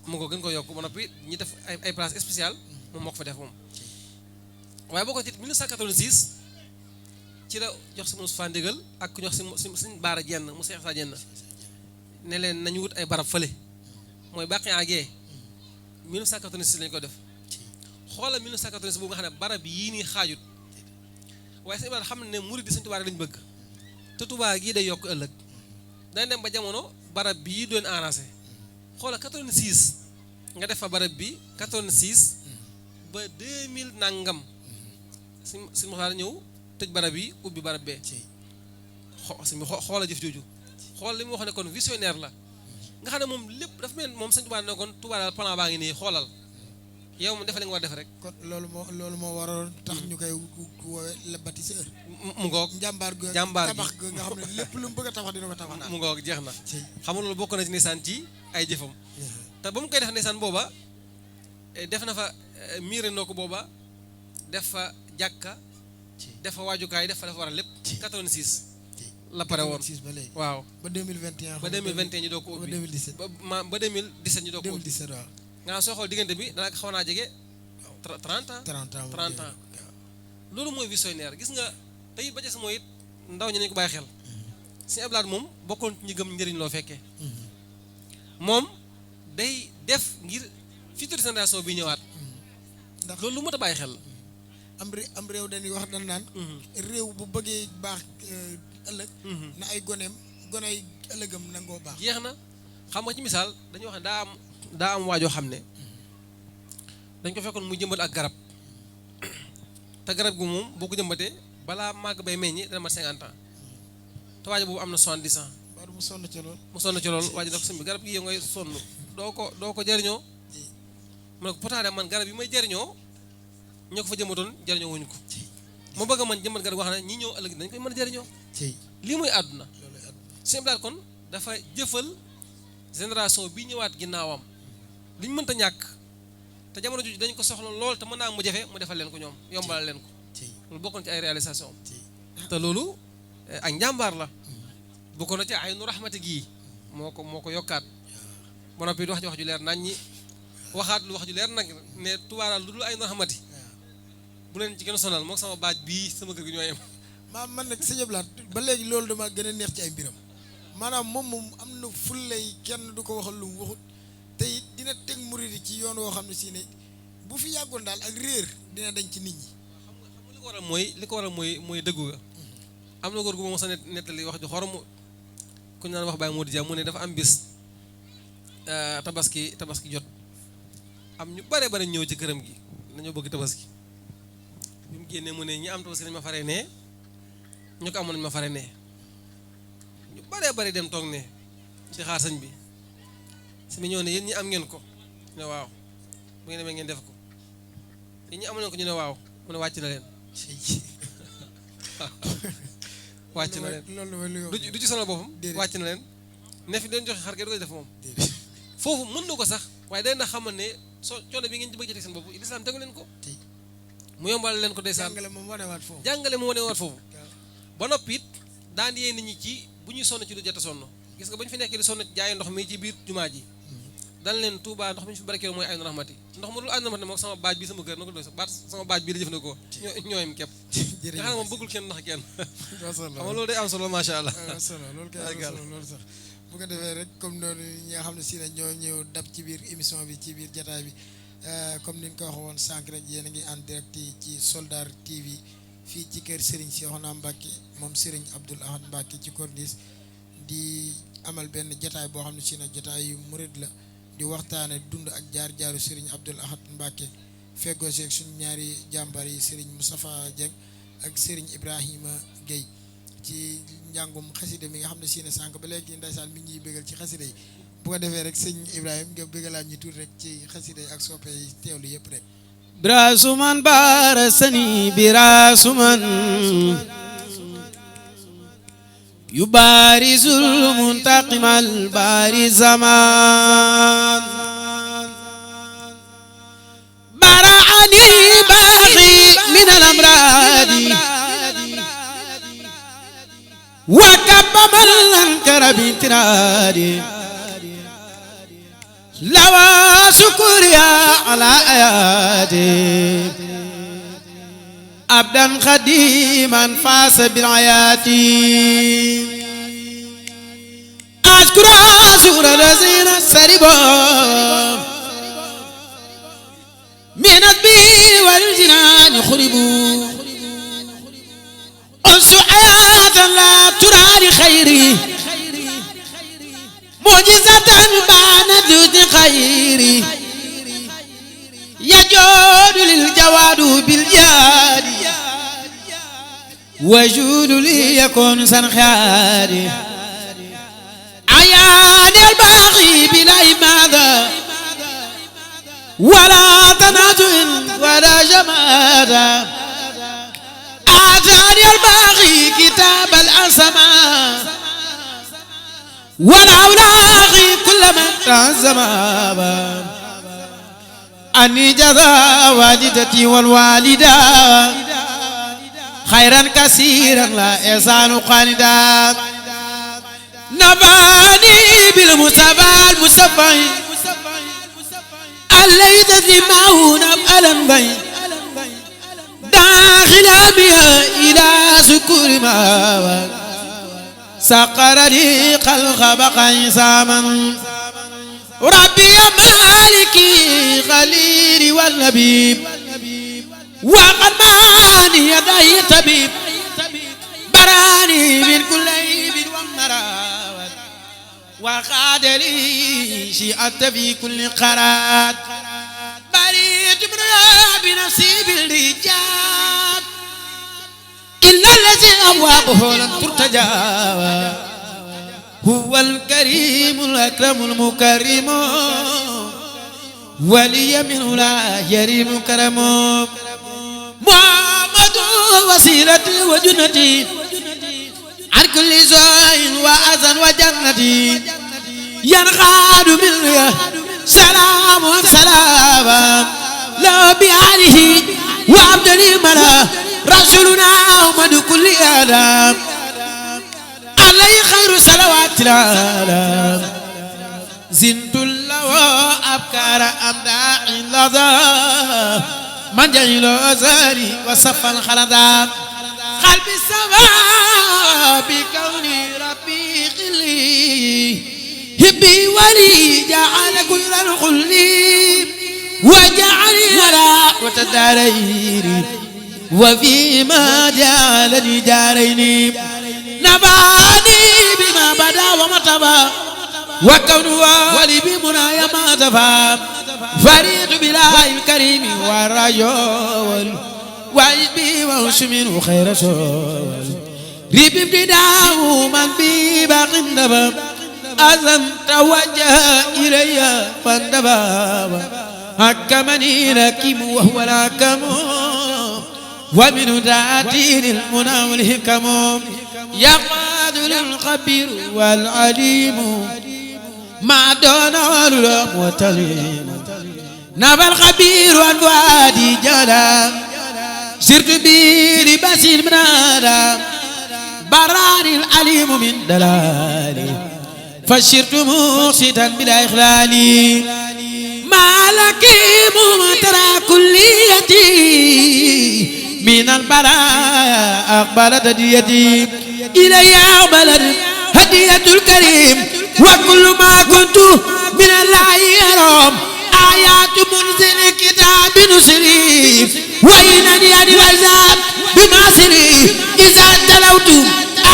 mu ko gën ko yokk ba noppi ñi def ay place spéciale moom moo ko fa def moom waaye bokk na ci 1986 ci la jox si Moussa ndigal ak ku ñox si suñ baara jenn mu Seex Saa jenn ne leen nañu wut ay barab fële mooy bàqi agee 1986 lañu ko def xoolal 1986 boobu nga xam ne barab yii nii xaajut waaye sëñ Bara xam ne murid di Sëñ Tuubaa lañu bëgg te Tuubaa gii day yokk ëllëg dañ dem ba jamono barab bii doon arrangé xoolal 86 nga def fa barab bi 86 ba 2000 nangam si Moussa ñëw tëj barab yi ubbi barab bee xoola jëf jooju xool li mu wax ne kon visionnaire la nga xam ne moom lépp dafa mel moom Sëñ Tuubaa ne kon Tuubaa daal plan baa ngi nii xoolal yow moom defal li nga war def rek kon loolu moo waroon tax ñu koy woowe le bâtisseur mu ngoog jàmbaar tabax ga nga xam ne lépp lu mu bëgg a tabax dina ko tabax mu ngoog jeex na xam nga loolu bokk na ci ndeysaan ci ay jëfam te ba mu koy def ndeysaan booba def na fa miire noo ko booba def fa jàkka def fa waajukaay def fa dafa war a lépp 86 la pare woon waaw ba 2021 ba 2021 ñu doog ko ubbi ba 2017 ñu doog ko ubbi waaw nga soo xool diggante bi daanaka xaw naa jege 30 ans loolu mooy visionnaire gis nga tey ba ca mooy it ndaw ñi nañu ko bàyyi xel Sëñ Abdou Lahad moom bokkoon ci ñi gëm njëriñ loo fekkee moom day def ngir future génération bi ñëwaat ndax loolu lu mot a bàyyi xel am réew dañuy wax dañ naan réew bu bëggee baax ëllëg na ay goney ëllëgam nangoo baax jeex na xam nga ci misaal dañuy wax ne daa am waajoo xam ne dañ ko fekkoon muy jëmbat ak garab te garab gu moom boo ko jëmbatee balaa màgg bay meññi dana mat 50 ans te waajo boobu am na 70 ans mu sonn ci lool waajo da ko sëñ bi garab gi yow ngay sonn doo ko jariñoo mu ne ko pourtant man garab yi may jariñoo ñoo ko fa jëmbatoon jariñoo wuñu ko ma bëgg a man jëmbat garab goo xam ne ñi ñëw ëllëg dañ koy mën a jariñoo lii mooy àdduna Sëñ Abdou Lahad kon dafa jëfal génération bi ñëwaat ginnaawam li ñu mënta ñàkk te jamono jooju dañ ko soxla lool te mën naa mu jafe mu defal leen ko ñoom yombalal leen ko loolu bokkoon ci ay réalisation te loolu ak njàmbaar la bokkoon na ci ay nu raxmati gii moo ko yokkaat ba noppi wax ju leer nañ ñi waxaat lu wax ju leer nag ne tubaaraal lu dul ay nu raxmati bu leen ci gën a sonal moom sama baaj bii sama kër gi ñooy am man nag Sëñ Abdou Lahad ba léegi loolu dama gën a neex ci ay mbiram maanaam moom am na fullay kenn du ko waxal lu mu waxut te it dina teg murid ci yoon woo xam ne si ne bu fi yàggoon daal ak réer dina dañ ci nit ñi xam nga li ko waral mooy dëggu ga am na góor gu moom sa nettali wax ju xorom ku ñu naan wax Baye Modou Dia mu ne dafa am bis tabaski jot am ñu bare ñëw ci këram gi dañoo bëgg tabaski bi mu génnee mu ne ñi am tabaski nañ ma faree nee ñu ko amoon nañ ma faree nee ñu bare dem toog ne ci xaar sëñ bi sëñ bi ñëw ne yéen ñi am ngeen ko ñu ne waaw bu ngeen demee ngeen def ko yéen ñi amoon ko ñu ne waaw mu ne wàcc na leen wàcc na leen du ci sonal boppam wàcc na leen ne fi leen joxe xar ge du koy def moom foofu mën na ko sax waaye day na xamal ne coono bi ngeen bëgg a teg seen bopp lislaam tegu leen ko mu yombal leen ko ndeysaan jàngale mu wanewaat foofu ba noppi it daan yee nit ñi ci bu ñuy sonn ci lu jot a sonn gis nga ba ñu fi nekkee di sonn jaay ndox mi ci biir jumaa ji dal leen Tuubaa ndox mi ñu fi barkeelu mooy aynu raxmati ndox mu dul aynu raxmati moom sama baaj bi sama kër na ko doy sama baaj bi la jëfandikoo ñooyam képp nga xam ne moom bëggul kenn ndax kenn xam nga loolu day am solo macha allah loolu kay am solo loolu sax bu ko defee rek comme noonu ñi nga xam ne si ne ñoo ñëw dab ci biir émission bi ci biir jataay bi comme ni ñu ko waxee woon sànq rek yéen a ngi en direct ci Soldar TV fii ci kër Serigne Cheikhouna Mbacké moom Serigne Abdoul Ahad Mbacké ci Corniche di amal benn jataay boo xam ne si ne jataay yu murid la di waxtaane dund ak jaar-jaaru Serigne Abdoul Ahad Mbacké feggoo seeg suñu ñaari jàmbar yi Serigne Moustapha Dieng ak Serigne Ibrahima Gueye ci njàngum xasida mi nga xam ne si ne sànq ba léegi ndeysaan mi ngi ñuy bégal ci xasida yi bu ko defee rek sëñ Ibrahima nga bégalaat ñu tuuti rek ci xasida yi ak soppe yi teewlu yëpp rek. براسمن بارسني براسمن يبارز المنتقم البارز زمان برعني باغي من الأمراض وكب من انكر بانترادي لوا شكريا على آياتي عبدا خديما فاس بالحياة أشكر الذين سربوا من البي والجنان خربوا أنس حياة لا ترى لخيري معجزة بانت ذو خيري يجود للجواد بالجاد وجود لي يكون سنخياري عياني الباغي بلا ماذا ولا تنازع ولا جمادا آتاني الباغي كتاب الأسماء والأولاغي كل من تعزم أني جزا والدتي والوالدة خيرا كثيرا لا يزال قاندا نباني بالمصطفى المصطفى الذي معه نفعلا بين داخل بها إلى سكور ما سقر لي خلق بقى ساما ربي مالكي خليلي والنبيب وقد ماني يدي طبيب براني من كل عيب ومراد وقاد لي شيئة في كل قرات بريت من بنفسي بالرجال إلا الذي أبوابه لن ترتجى هو الكريم الأكرم المكرم ولي منه لا يريم كرم محمد وسيلتي وجنتي عن كل زوين وأذن وجنتي ينقاد مني سلام سلام لا بآله وعبدني ملا رسولنا أحمد كل آدم عليه خير صلوات العالم زنت الله أبكار أمداع لذا من جهل أزاري وصف الخلدا قلب السماء بكوني ربي خلي هبي ولي جعل كل الخلي وجعلني على وتداريني وفيما جعلني داريني نباني بما بدا وما تبا وكونه ولي بمنايا ما تفا فريد بالله الكريم والرجل وعيد وهشم خير شول ريب ابتداء من بي باق النبا أذن توجه إلي فاندبا حكمني لكم وهو الحكم ومن تأتين المنى والحكم يقعد للخبير والعليم ما دون العلم وتليم نبى الخبير عن وادي جلا سرت بي لباس المنادى براني العليم من دلالي فشرت مقصدا بلا إخلال ما لك ممترى كليتي من البلاء أقبلت هديتي إلي أقبلت هدية الكريم وكل ما كنت من الله يرام آيات منزل كتاب نسري وإنني عن العذاب بمعصري إذا تلوت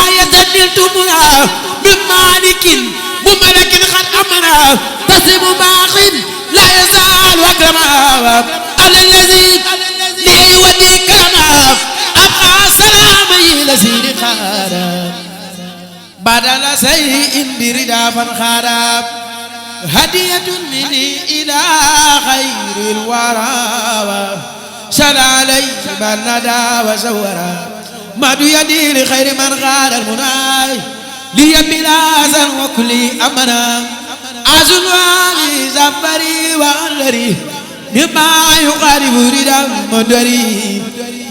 آية نلتمها من مالك بملك قد أمنا تصب باق لا يزال أكرما على الذي لي ودي كرما أبقى سلامي لسير خارا بدل شيء بردا فانخرب هدية مني إلى خير الورى شل علي من ندى وزورا مد يدي لخير من غار المناي لي بلا زن وكل أمنا أزل وعلي زفري وأنري مما يقارب ردا مدري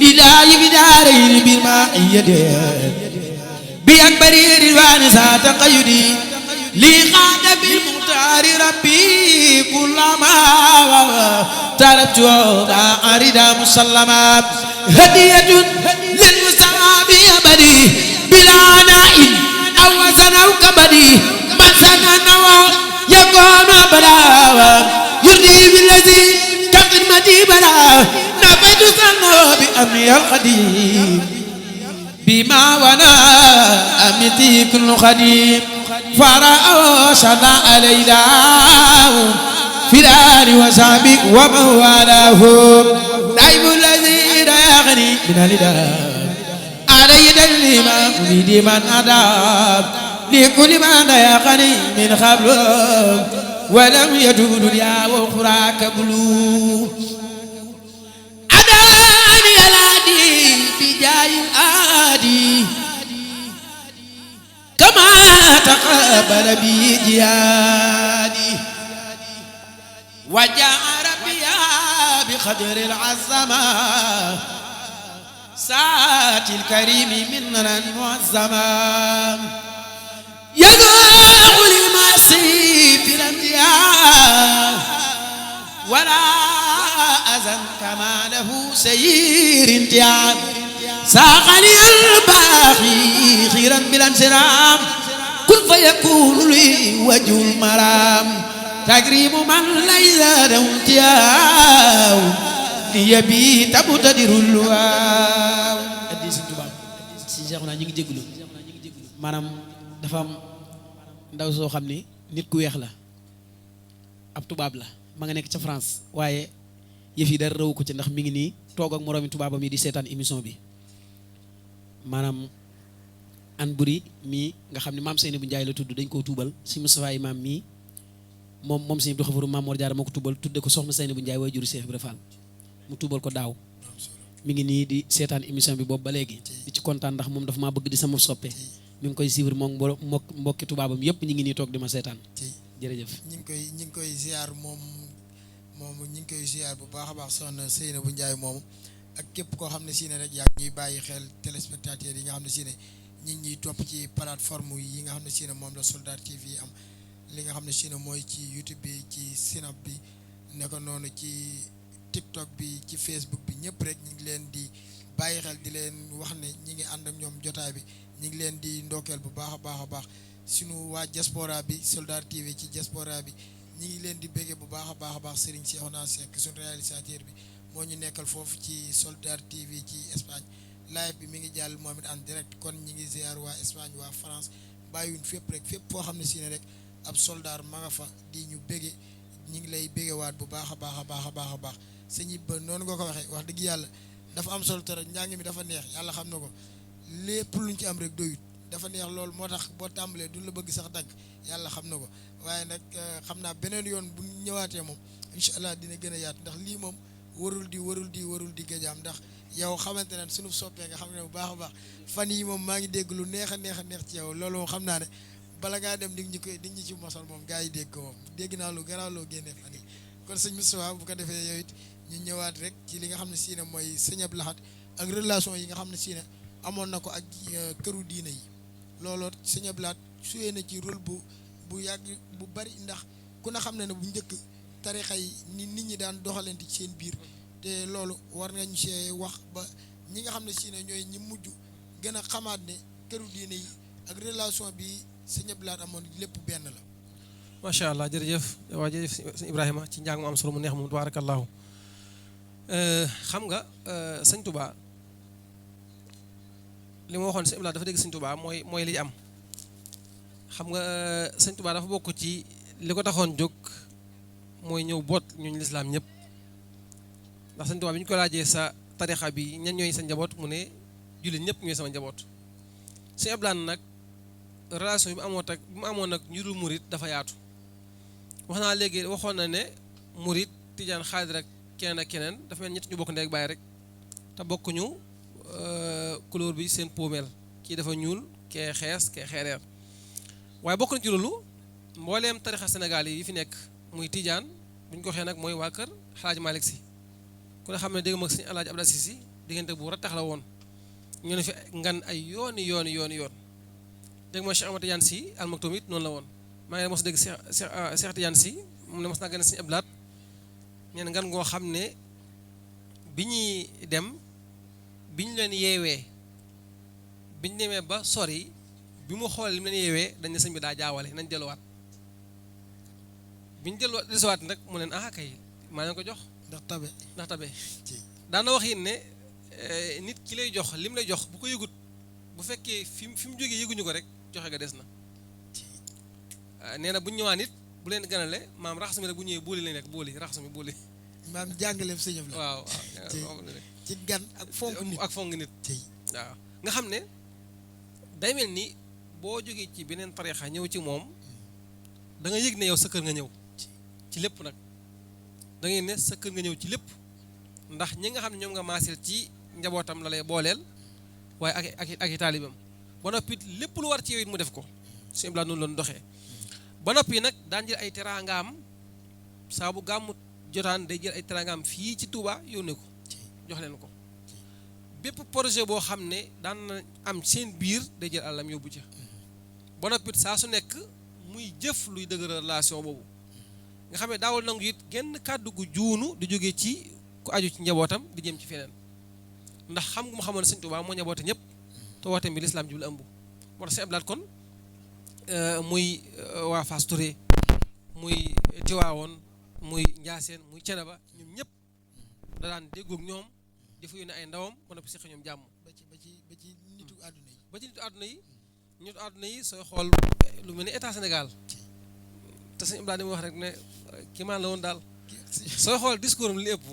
لله بدارين بما يدي بأكبر رضوان ذات قيدي لي قاد بالمختار ربي كلما طلبت رضا مسلما هدية للمسلم أبدي بلا ناء أو وزن أو كبدي من سنن يكون بلا يرضي بالذي كخدمتي بلا نفيت سنه بأمر القديم بما وانا أمتي كل خديم فرأوا شنا علينا في الآل وصحبه ومن والاه دائم الذي لا يغني من النداء علي دلما أريد من أداب لكل من لا يغني من قبل ولم يدود دنيا وأخرى قبل أداني الهادي بجاه الآدي كما تقبل بي جهادي وجاء ربيا بقدر العظمة ساعة الكريم مننا معظمة يذوق المعصي في الانتهاء ولا أذن كما له سير انتهاء ساقني الباخي خيرا بلا انسرام كن فيكون لي وجه المرام تقريب من ليس له انتهاء ليبي تبتدر الواو ادي سيغ توبا سي جاخنا ñi ngi déglu manam dafa am ndaw soo xam ni nit ku weex la ab tubaab la ma nga nekk ca France waaye yëf yi dara raw ko ci ndax mi ngi nii toog ak moroomi tubaabam yi di seetaan émission bi maanaam an buri mii nga xam ne maam Seynabou Ndiaye la tudd dañ koo tuubal si Moustapha Imam mii moom si Abdou Khafour Maam Mor Diarra moo ko tuubal tudde ko soxna Seynabou Ndiaye way juru Cheikh Ibra Fall mu tuubal ko daaw mi ngi nii di seetaan émission bi boobu ba léegi di ci kontaan ndax moom dafa maa bëgg di sama soppe mi ngi koy suivre moom mbokki tubaabam yëpp ñi ngi nii toog di ma seetaan jërëjëf ñi ngi koy ziar moom ñi ngi koy ziar bu baax a baax soxna Seynabou Ndiaye moomu ak képp koo xam ne si ne rek yaa ngi ñuy bàyyi xel téléspectateurs yi nga xam ne si ne ñi ngi ñuy topp ci plateforme yi nga xam ne si ne moom la Soldar TV am li nga xam ne si ne mooy ci YouTube bi ci Snap bi naka noonu ci TikTok bi ci Facebook bi ñëpp rek ñi ngi leen di bàyyi xel di leen wax ne ñi ngi ànd ak ñoom jotaay bi ñi ngi leen di ndokkeel bu baax a baax a baax sunu waa diaspora bi Soldar TV ci diaspora bi ñi ngi leen di béggee bu baax a baax a baax Serigne Cheikhouna Seck sunu réalisateur bi moo ñu nekkal foofu ci Soldar TV ci Espagne live bi mi ngi jàll moom it en direct kon ñi ngi ziar waa Espagne waa France bàyyiwuñ fépp rek fépp foo xam ne si ne rek ab soldaar ma nga fa di ñu bége ñi ngi lay bégewaat bu baax a baax a baax a baax a baax sëñ ba noonu nga ko waxee wax dëgg yàlla dafa am solo te rek njàng mi dafa neex yàlla xam na ko lépp luñ ci am rek doyut dafa neex loolu moo tax boo tàmbalee duñ la bëgg sax dagg yàlla xam na ko waaye nag xam naa beneen yoon bu ñëwaatee moom incha allah dina gën a yaatu ndax lii moom warul di gëjaam ndax yow xamante ne sunu soppee nga xam ne bu baax a baax fan yi moom maa ngi dégg lu neex a neex ci yow loolu moom xam naa ne bala ngaa dem di ñu ci mosal moom gars yi dégg ko moom dégg naa lu garaaw loo génnee fan yi kon sëñ Moustapha bu ko defee yow it ñu ñëwaat rek ci li nga xam ne si ne mooy sëñ Abdou Lahad ak relation yi nga xam ne si ne amoon na ko ak këru diine yi looloo sëñ Abdou Lahad suyee na ci rôle bu yàgg bu bari ndax ku na xam ne bu njëkk tarixa yi ni nit ñi daan doxalante ci seen biir te loolu war nañ see wax ba ñi nga xam ne si ne ñooy ñi mujj gën a xamaat ne këru diine yi ak relation bi sëñ Abdou Lahad amoon lépp benn la. macha allah jërëjëf waa jërëjëf sëñ Ibrahima ci njàng mu am solo mu neex moom tabaarakallaahu xam nga sëñ Touba li ma waxoon sëñ Abdou Lahad dafa dégg sëñ Touba mooy li am xam nga sëñ Touba dafa bokk ci li ko taxoon jóg mooy ñëw boot ñooñu lislaam ñëpp ndax sëñ Touba bi ñu ko laajee sa tarixa bi ñan ñooy sa njaboot mu ne jullit ñëpp ñooy sama njaboot sëñ Abdou Lahad nag relation bi mu amoon nag ñu dul murit dafa yaatu wax naa léegi waxoon na ne murit tijaan xaadir ak keneen ak keneen dafa mel ñett ñu bokk ndey ak baay rek te bokkuñu couleur bi seen poomeel kii dafa ñuul kee xees kee xeereer waaye bokk na ci loolu mbooleem tarixa Sénégal yi fi nekk muy tijaan bu ñu ko waxee nag mooy waa kër Alaaji Malick Si ku ne xam ne dégg mag sëñ Alaaji Abdou Aziz Si diggante bu rattax la woon ñu ne fi ngan ay yoon dégg mooy Cheikh Ahmad Tidiane Sy Al Maktoum it noonu la woon maa ngi mos dégg Cheikh Tidiane Sy mu ne mos naa gën a sëñ Abdou Lahad nee na ngan ngoo xam ne bi ñuy dem bi ñu leen yeewee bi ñu demee ba sori bi mu xool li mu leen yeewee dañ ne sëñ bi daa jaawale nañ delluwaat bi ñu delluwaat nag mu leen kay maa leen ko jox ndax tabe daana wax it ne nit ki lay jox lim lay jox bu ko yëgut bu fekkee fi mu jógee yëguñu ko rek joxe ga des na nee na bu ñu ñëwaan it bu leen ganale maam raxas mi rek bu ñëwee booli lañ rek booli raxas mi booli maam jàngaleem sëñam la waaw ci gan ak fonk nit waaw nga xam ne day mel ni boo jógee ci beneen tariixa ñëw ci moom da nga yëg ne yow sa kër nga ñëw ci lépp nag da ngay ne sa kër nga ñëw ci lépp ndax ñi nga xam ne ñoom nga maasil ci njabootam la lay booleel waaye ak i taalibam ba noppi lépp lu war ci yow it mu def ko suñu bilaa noonu loon doxee ba noppi nag daan jël ay teraangaam saa bu gàmmu jotaan day jël ay teraangaam fii ci Touba yónnee ko jox leen ko bépp projet boo xam ne daan na am seen biir day jël àllam yóbbu ca ba noppi saa su nekk muy jëf luy dëgëral relation boobu nga xam ne daawul nangu it genn kàddu gu juunu di jóge ci ku aju ci njabootam di jëm ci feneen ndax xam nga mu xamoon ne Sëñ Tuubaa moo njaboote ñëpp te woote bi lislaam ji la ëmb moo tax Sëñ Abdou Lahad kon muy waa Fass Touré muy Tiwaawoon muy Njaaseen muy Ceneba ñoom ñëpp da daan déggoog ñoom dafa yónnee ay ndawam ba noppi seq ñoom jàmm ba ci nitu àdduna yi ba ci nitu àdduna yi sooy xool lu mel ni état Sénégal te Sëñ Abdou Lahad di wax rek ne kii maan la woon daal sooy xool discours am li ëpp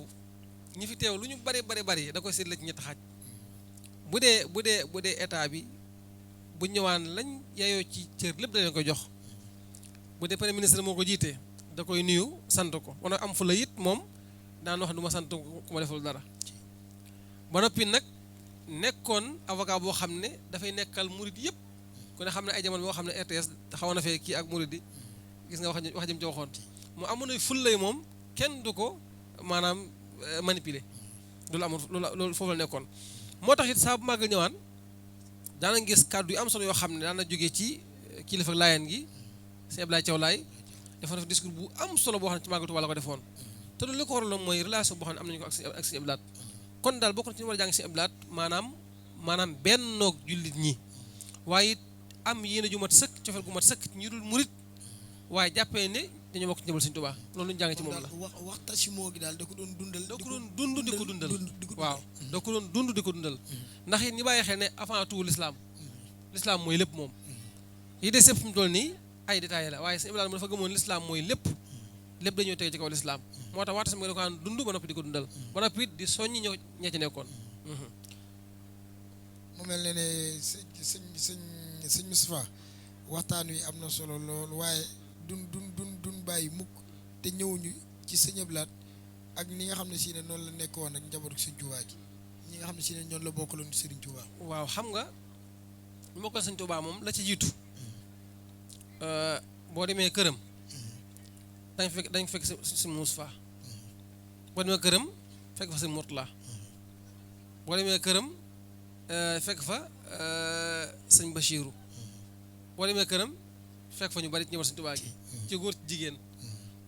ñi fi teew lu ñu bari da koy seetle ci ñetti xaaj bu dee état bi bu ñëwaan lañ yaayoo ci cër lépp da leen koy jox bu dee premier ministre moo ko jiite da koy nuyu sant ko wala am fu la it moom daan wax du ma sant ku ma deful dara ba noppi nag nekkoon avocat boo xam ne dafay nekkal murid yëpp ku ne xam ne ay jamono boo xam ne RTS xaw na fee kii ak murid yi gis nga wax jëm ci waxoon mu amoon ay fullay moom kenn du ko maanaam manipuler loolu foofu la nekkoon moo tax it saa bu màggal ñëwaan daana gis kàddu yu am solo yoo xam ne daana jógee ci kilifa laayeen gi Sëñ Abdoulaye Thiaw Laye dafa def discours bu am solo boo xam ne ci màggal Tuubaa la ko defoon te loolu li ko waraloon mooy relation boo xam ne am nañu ko ak Sëñ Abdou Lahad kon daal bokk na ci ñu war a jàng Sëñ Abdou Lahad maanaam bennoog jullit ñi waaye it am yéene ju mat sëkk cofeel gu mat sëkk ñu dul murit waaye jàppee ne dañoo bokk ci njabal Sëñ Tuubaa loolu lu ñu jàng ci moom la waxta si moo gi daal da ko doon dundal da ko doon dund di ko dundal waaw da ko doon dund di ko dundal ndax it ñi bàyyi xel ne avant tout l'islam mooy lépp moom yi des yëpp fi mu toll nii ay détails la waaye Sëñ Abdou Lahad dafa gëmoon l'islam mooy lépp dañoo tege ci kaw l'islam moo tax waxta si moo da ko daan dund ba noppi di ko dundal ba noppi di soññi ña ci nekkoon mu mel ne sëñ Moustapha waxtaan wi am na solo lool waaye dun bàyyi mukk te ñëwuñu ci Sëñ Abdou Lahad ak ni nga xam ne si ne noonu la nekkoon ak njabootu Sëñ Tuubaa gi ñi nga xam ne si ne ñoom la bokkaloon Sëriñ Tuubaa waaw xam nga bokkal Sëñ Tuubaa moom la ci jiitu boo demee këram dañ fekk si Moustapha boo demee këram fekk fa Sëñ Murtala boo demee këram fekk fa Sëñ Bachiru boo demee këram fekk fa ñu bari ci njabootu Sëñ Tuubaa gi ci góor ci jigéen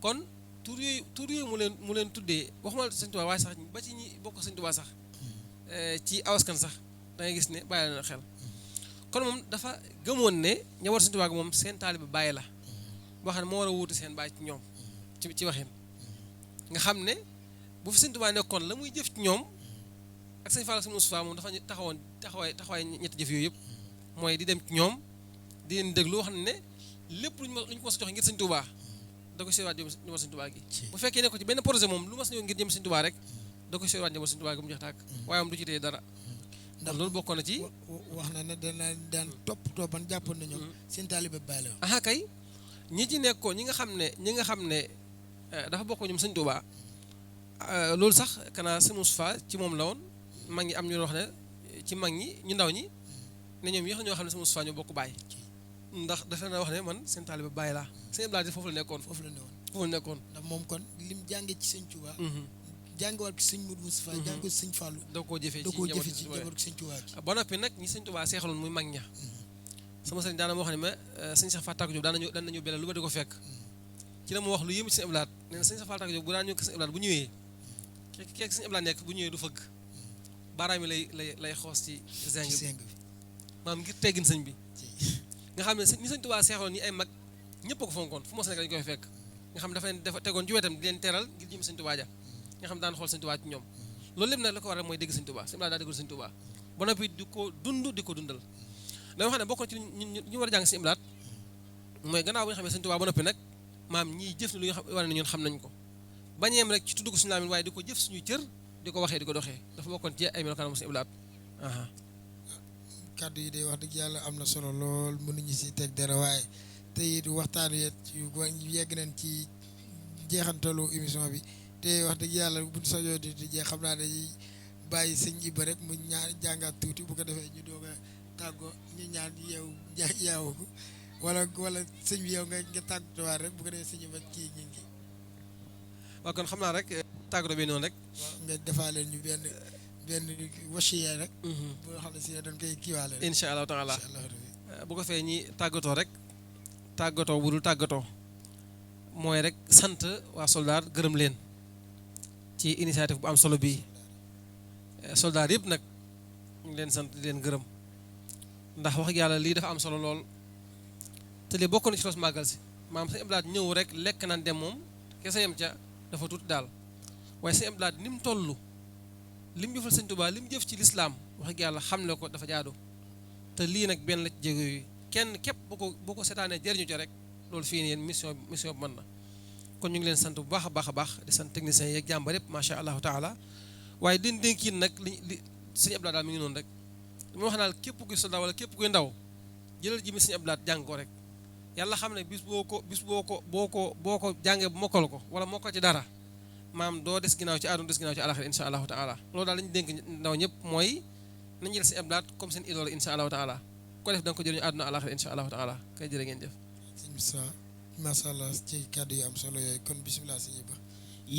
kon tur yooyu mu leen tuddee waxuma Sëñ Tuubaa waaye sax ba ci ñi bokk Sëñ Tuubaa sax ci awaskan sax da ngay gis ne bàyyi la xel kon moom dafa gëmoon ne njabootu Sëñ Tuubaa gi moom seen taalibe bàyyi la boo xam ne moo war a wuutu seen bàyyi ci ñoom ci waxin nga xam ne bu fi Sëñ Tuubaa nekkoon la muy jëf ci ñoom ak Sëñ Fallu ak Sëñ Mustafaa moom dafa taxawaay ñetti jëf yooyu yëpp mooy di dem ci ñoom di leen déglu wax ne lépp lu ñu ko mos a joxe ngir Sëñ Tuubaa da ko seewaat njabootu Sëñ Tuubaa gi bu fekkee ne ko ci benn projet moom lu mas ñëw ngir jëm Sëñ Tuubaa rek da ko seewaat njabootu Sëñ Tuubaa gi mu jox tàkk waaye moom du ci tee dara ndax loolu bokkoon na ci wax na ne daan toppatoo ban jàppoon na ñoom seen taalibe Baay la aha kay ñi ci nekkoon ñi nga xam ne dafa bokk ñoom sëñ Tuubaa loolu sax kanaa sëñ Mustafaa ci moom la woon mag ñi am ñu wax ne ci mag ñi ñu ndaw ñi ne ñoom yéex ñoo xam ne sëñ Mustafaa ñoo bokk baay ndax dafa na wax ne man seen taalibe Baay laa sëñ Abdou Lahad foofu la nekkoon ndax moom kon lim jànge ci sëñ Tuubaa jàngewaat ci sëñ Modou Moustapha jàng ko ci sëñ Fallou da koo jëfee ci njaboot sëñ Tuubaa gi ba noppi nag ñi sëñ Tuubaa seexaloon muy mag ña sama sëriñ daana ma wax ne ma sëñ Cheikh Fatak Diop daan nañu belal lu ba di ko fekk ci la mu wax lu yëmu ci sëñ Abdou Lahad nee na sëñ Cheikh Fatak Diop bu daan ñëw ko sëñ Abdou Lahad bu ñëwee keek sëñ Abdou Lahad nekk bu ñëwee du fëgg baaraam yi lay xoos ci zeng bi maanaam ngir teggin sëñ bi nga xam ne ñi sëñ Tuubaa seexaloon ñi ay mag ñëpp a ko fonkoon fu mos nekk dañu koy fekk nga xam dafa tegoon ci wetam di leen teral ngir jëm sëñ Tuubaa ja nga xam daan xool sëñ Tuubaa ci ñoom loolu lépp nag la ko waral mooy dégg sëñ Tuubaa sëñ Abdou Lahad daa déggul sëñ Tuubaa ba noppi di ko dundal dama xam ne bokk ci ñu war a jàng sëñ Abdou Lahad mooy gannaaw bu ñu xamee sëñ Tuubaa ba noppi nag maam ñiy jëf ne lu ñu xam war ne ñun xam nañ ko bañeem rek ci tudd ko suñu laamin waaye di ko jëf suñuy cër di ko waxee di ko doxee dafa bokkoon ci ay melokaanam sëñ Abdou Lahad kàddu yi day wax dëgg yàlla am na solo lool mënuñu si teg dara waaye te it waxtaan wi yegg nañ ci jeexantalu émission bi te wax dëgg yàlla buñ sojoo di jeex xam naa dañuy bàyyi sëñ Iba rek mu ñaar jàngaat tuuti bu ko defee ñu doog a tàggoo ñu ñaan yeewu ko wala sëñ bi yow nga tàggatuwaat rek bu ko defee sëñ Iba kii ñi ngi waaw kon xam naa rek tàggatoo bi noonu rek waaw nga defaaleen ñu benn wasiya rek boo xam ne si dañ koy kiiwaale rek incha allahu taala bu ko fee ñi tàggatoo rek tàggatoo bu dul tàggatoo mooy rek sant waa soldaar gërëm leen ci initiative bu am solo bii soldaar yëpp nag ñu ngi leen sant di leen gërëm ndax wax yàlla lii dafa am solo lool te lii bokk na ci tos màggal si maam sëñ Abdou Lahad ñëw rek lekk naan dem moom kese yem ca dafa tuuti daal waaye sëñ Abdou Lahad ni mu toll li mu jëfal sëñ Tuubaa li mu jëf ci lislaam wax yàlla xam ne ko dafa jaadu te lii nag benn la ci jéego yi kenn képp boo ko seetaanee jëriñu ca rek loolu fii nii yéen mission bi mën na kon ñu ngi leen sant bu baax a baax di sant techniciens yeeg jàmbar yëpp macha allahu taala waaye den dénkiin nag li sëñ Abdou Lahad daal mi ngi noonu rek li ma wax naal képp kuy soldat wala képp kuy ndaw jëlal ji mi sëñ Abdou Lahad jàng ko rek yàlla xam ne bis boo ko jàngee bu mokkal ko wala mokkal ci dara maam doo des ginnaaw ci àdduna des ginnaaw ci àlaxira insha allahu taala loolu daal lañu dénk ndaw ñëpp mooy nañu jël sëñ Abdou Lahad comme seen idole insha allahu taala ko def da nga ko jëriñu àdduna àlaxira insha allahu taala kay jërë ngeen jëf sëñ Moussa macha allah ci kàddu yu am solo yooyu kon bisimilah sëñ Iba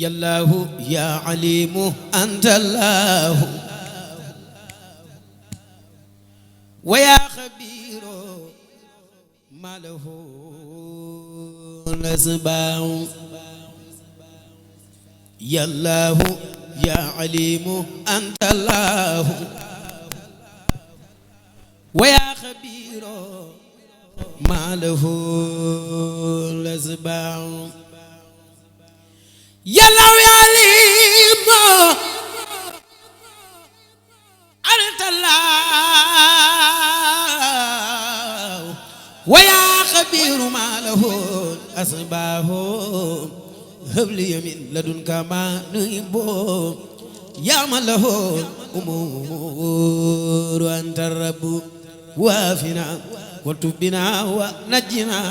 yallaahu ya alimu antallahu wa ya xabiiro ma lahu nasbaaw yallaahu ya alimu antallahu wa ya xabiiro ma lahu nasbaaw yallaahu ya alimu antallahu wa ya xabiiro ma lahu nasbaaw هبلي من لدنك ما نحبه يا من له أمور وأنت الرب وافنا وتبنا ونجنا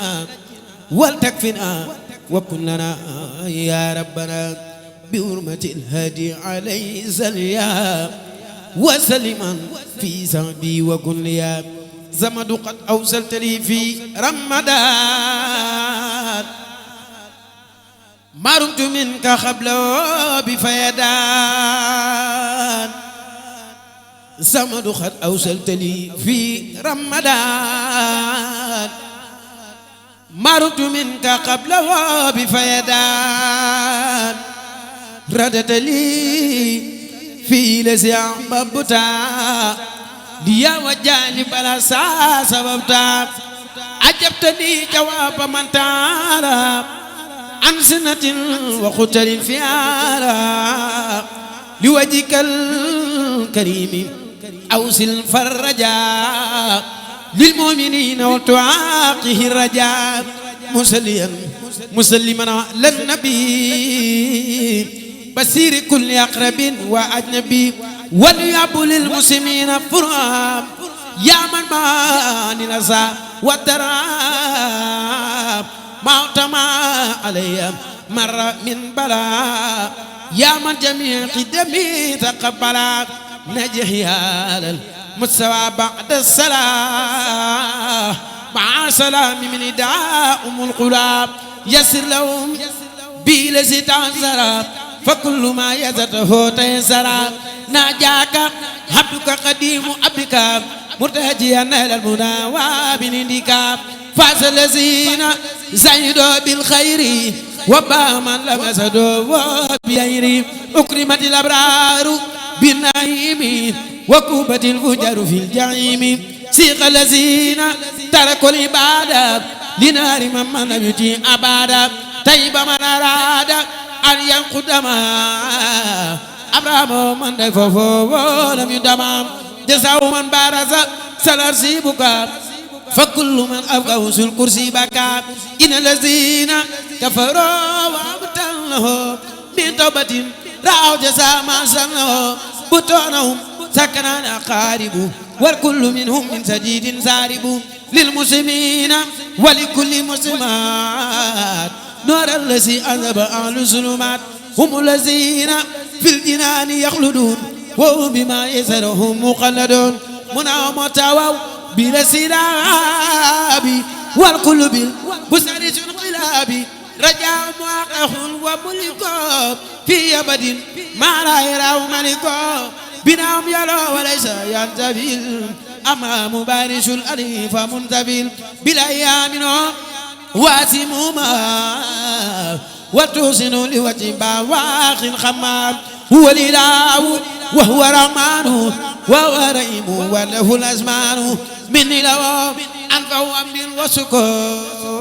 ولتكفنا وكلنا يا ربنا بحرمة الهادي عليه السلام وسلما في سعدي وكل يا زمد قد أوصلت لي في رمضان ما رمت منك قبله بفيدان زمد قد أوصلت لي في رمضان ما رمت منك قبله بفيدان ردت لي في لسع ببتا ليا وجانب على سببتا عجبتني جواب من تعالى عن سنة وخطر فيها لوجهك الكريم أوصل فرجا للمؤمنين وتعاقه الرجاء مسلما على النبي بصير كل أقرب وأجنبي وليب للمسلمين فرام يا من ما ننسى والدرام موتما علي مر من بلاء يا من جميع قدمي تقبلا نجح يا للمستوى بعد الصلاة مع سلام من داء أم القلاب يسر لهم بلزي تعزرا فكل ما يزته تيسرا ناجاك عبدك قديم عبدك مرتجيا إلى المنى وبندك فاز الذين زيدوا بالخير وبا من لم يزدوا بغير أكرمت الأبرار بالنعيم وكوبت الفجر في الجحيم سيق الذين تركوا العبادة لنار من لم يطع أبدا طيب من أراد أن ينقض ما أبرام من دفعه لم يدمم جزاء من بارز سلسيبك فكل من أبقى في الكرسي بكى إن الذين كفروا وابتلوا من توبة رأوا جزاء ما سنوا بطونهم سكنان أقارب والكل منهم من سديد سارب للمسلمين ولكل مسلمات نور الذي أذهب أهل الظلمات هم الذين في الجنان يخلدون وهم بما يسرهم مخلدون منهم تواو بالسلاب والكل بالبسر الانقلاب رجاء مواقع وملك في أبد ما لا يراه ملك بنام يلو وليس ينتبه أمام بارش الأليف منتبه بالأيام واسمهما وتحسن لوجه بواخ خمام هو الإله وهو رحمن وهو رحيم وله الأزمان من له أنفع أمر وسكور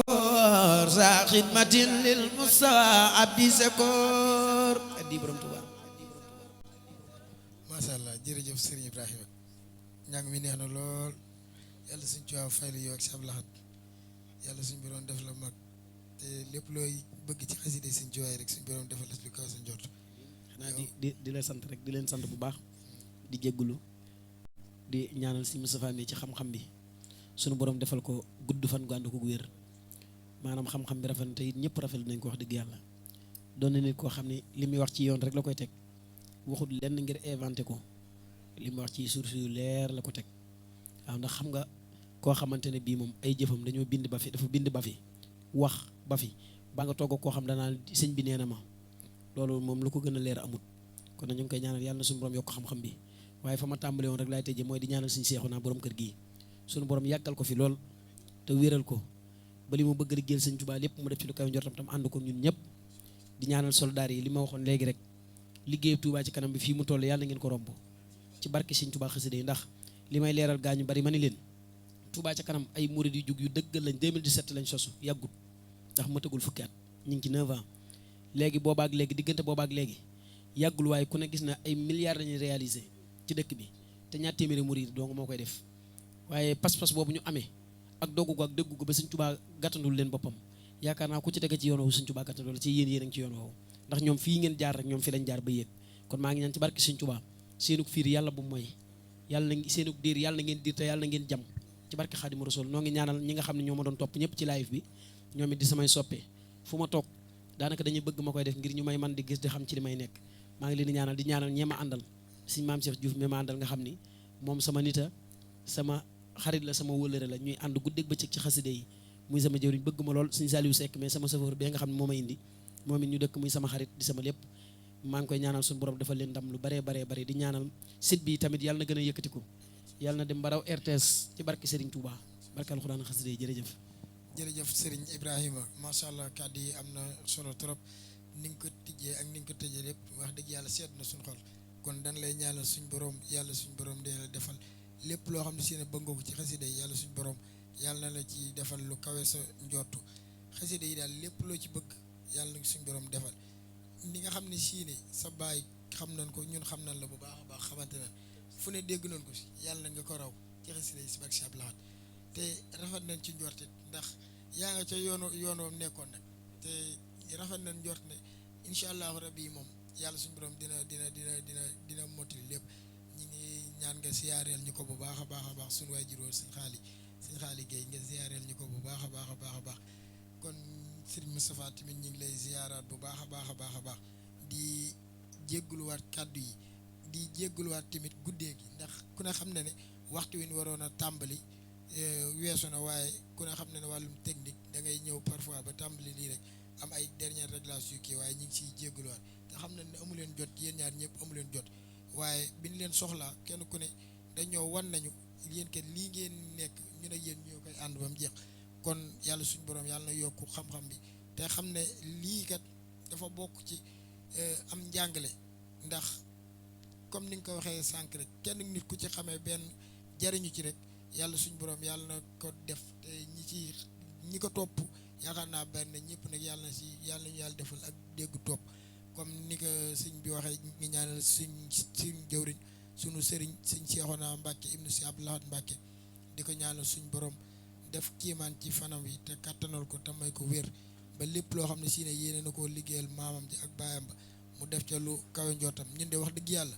ذا خدمة للمستوى عبد سكور أدي برم توبا ما شاء الله jërëjëf Serigne Ibrahima ñang mi neex na lool yàlla suñ ci waaw faylu yow ak sab laxat yàlla suñ borom def la mag te lépp looy bëgg ci xasida suñ ci waay rek suñ borom defal la lu kaw sa njort xanaa di la sant rek di leen sant bu baax di jéggulu di ñaanal si Moustapha mi ci xam-xam bi sunu borom defal ko gudd fan gu ànd ko wér maanaam xam-xam bi rafet na te it ñëpp rafetlu nañ ko wax dëgg yàlla doon na nit koo xam ne li muy wax ci yoon rek la koy teg waxul lenn ngir inventé ko li muy wax ci source yu leer la ko teg waaw ndax xam nga koo xamante ne bii moom ay jëfam dañoo bind ba fi dafa bind ba fi wax ba fi ba nga togg koo xam danaa sëñ bi nee na ma loolu moom lu ko gën a leer amut kon nag ñu ngi koy ñaanal yàlla na suñu borom yokk xam-xam bi waaye fa ma tàmbale woon rek laay tëjee mooy di ñaanal suñu seexu naa borom kër gii suñu borom yàggal ko fi lool te wéral ko ba li mu bëgg liggéeyal sëñ Tuubaa lépp mu def ci lu kaw njortam tam ànd ko ñun ñëpp di ñaanal soldaar yi li ma waxoon léegi rek liggéey Tuubaa ci kanam bi fii mu toll yàlla ngeen ko romb ci barke sëñ Tuubaa xasida yi ndax li may leeral gaañu bari ma ni leen Tuubaa ca kanam ay murid yu jug yu dëggal lañ 2017 lañ sosu yàggut ndax matagul fukki at ñu ngi ci 9 ans léegi boobaak léegi diggante boobaak léegi yàggul waaye ku ne gis na ay milliards lañuy réalisé ci dëkk bi te ñaar téeméeri murid donc moo koy def waaye pas-pas boobu ñu amee ak doggu ko ak dëggu ko ba sëñ Tuubaa gàttandul leen boppam yaakaar naa ku ci tege ci yoon woowu sëñ Tuubaa gàttandul la ci yéen a ngi ci yoon woowu ndax ñoom fii ngeen jaar rek ñoom fi lañ jaar ba yéeg kon maa ngi ñaan ci barke sëñ Tuubaa seenug fiir yàlla bu mooy yàlla na seenug diir yàlla na ngeen diir te yàlla na ngeen jam ci barke Xaadimu Rasuul noo ngi ñaanal ñi nga xam ne ñoo ma doon topp ñëpp ci live bi ñoom it di samay soppe fu ma toog daanaka dañuy bëgg ma koy def ngir ñu may man di gis di xam ci li may nekk maa ngi leen di ñaanal ñee ma àndal suñ maam Cheikh Diouf mi ma àndal nga xam ni moom sama nita sama xarit la sama wëllëre la ñuy ànd guddeeg bëccëg ci xaside yi muy sama jëwriñ bëgg ma lool suñ Saliou Seck mais sama chauffeur bi nga xam ne moo ma indi moom it ñu dëkk muy sama xarit di sama lépp maa ngi koy ñaanal suñu borom dafa leen ndam lu baree di ñaanal site bi tamit yàlla na gën a yëkkatiku yàlla na dem baraw RTS ci barke Serigne Touba barke alxuraan xaside yi jërëjëf Serigne Ibrahima macha allah kàddu yi am na solo trop ni nga ko tijjee ak ni nga ko tëjee lépp wax dëgg yàlla seet na suñu xol kon dañ lay ñaanal suñu borom yàlla suñu borom dina defal lépp loo xam ne si ne bëgg nga ko ci xasida yi yàlla suñu borom yàlla na la ci defal lu kawe sa njortu xasida yi daal lépp loo ci bëgg yàlla na suñu borom defal ni nga xam ne sii ne sa baay xam nañ ko ñun xam nañ la bu baax a baax xamante na fu ne dégg nañ ko si yàlla nga ko raw ci xasida yi si bak si ab laxat te rafet nañ ci njorte ndax yaa nga ca yoonoo nekkoon nag te rafet nañ njort ne incha allahu rabbi moom yàlla suñu borom dina mottali lépp ñi ngi ñaan nga siyaareel ñu ko bu baax a baax suñu waay juróom sëñ xaali Guèye nga siyaareel ñu ko bu baax a baax kon sëriñ Moustapha tamit ñu ngi lay siyaaraat bu baax a baax di jégguluwaat kàddu yi di jégguluwaat tamit guddee gi ndax ku ne xam ne waxtu wi ñu waroon a tàmbali weesu na waaye ku ne xam ne wàllum technique da ngay ñëw parfois ba tàmbali lii rek am ay dernière réglage yu kii waaye ñu ngi siy jégguluwaat te xam ne amu leen jot yéen ñaar ñëpp amu leen jot waaye bi ñu leen soxlaa kenn ku ne dañoo wan nañu yéen kat lii ngeen nekk ñu ne yéen ñoo koy ànd ba mu jeex kon yàlla suñu borom yàlla na yokk xam-xam bi te xam ne lii kat dafa bokk ci am njàngale ndax comme ni nga ko waxee sànq rek kenn nit ku ci xamee benn jariñu ci rek yàlla suñu borom yàlla na ko def te ñi ko topp yaakaar naa bari na ñëpp nag yàlla nañu yàlla defal ak dégg topp comme ni ko sëñ bi waxee ngi ñaanal suñ jëwriñ suñu sëriñ sëñ Seexuna Mbàkke ibnu si Abdou Lahad Mbàkke di ko ñaanal suñ borom def kiimaan ci fanam yi te kattanal ko te may ko wér ba lépp loo xam ne si ne yéene na koo liggéeyal maamam ji ak baayam ba mu def ca lu kawe njootam ñun de wax dëgg yàlla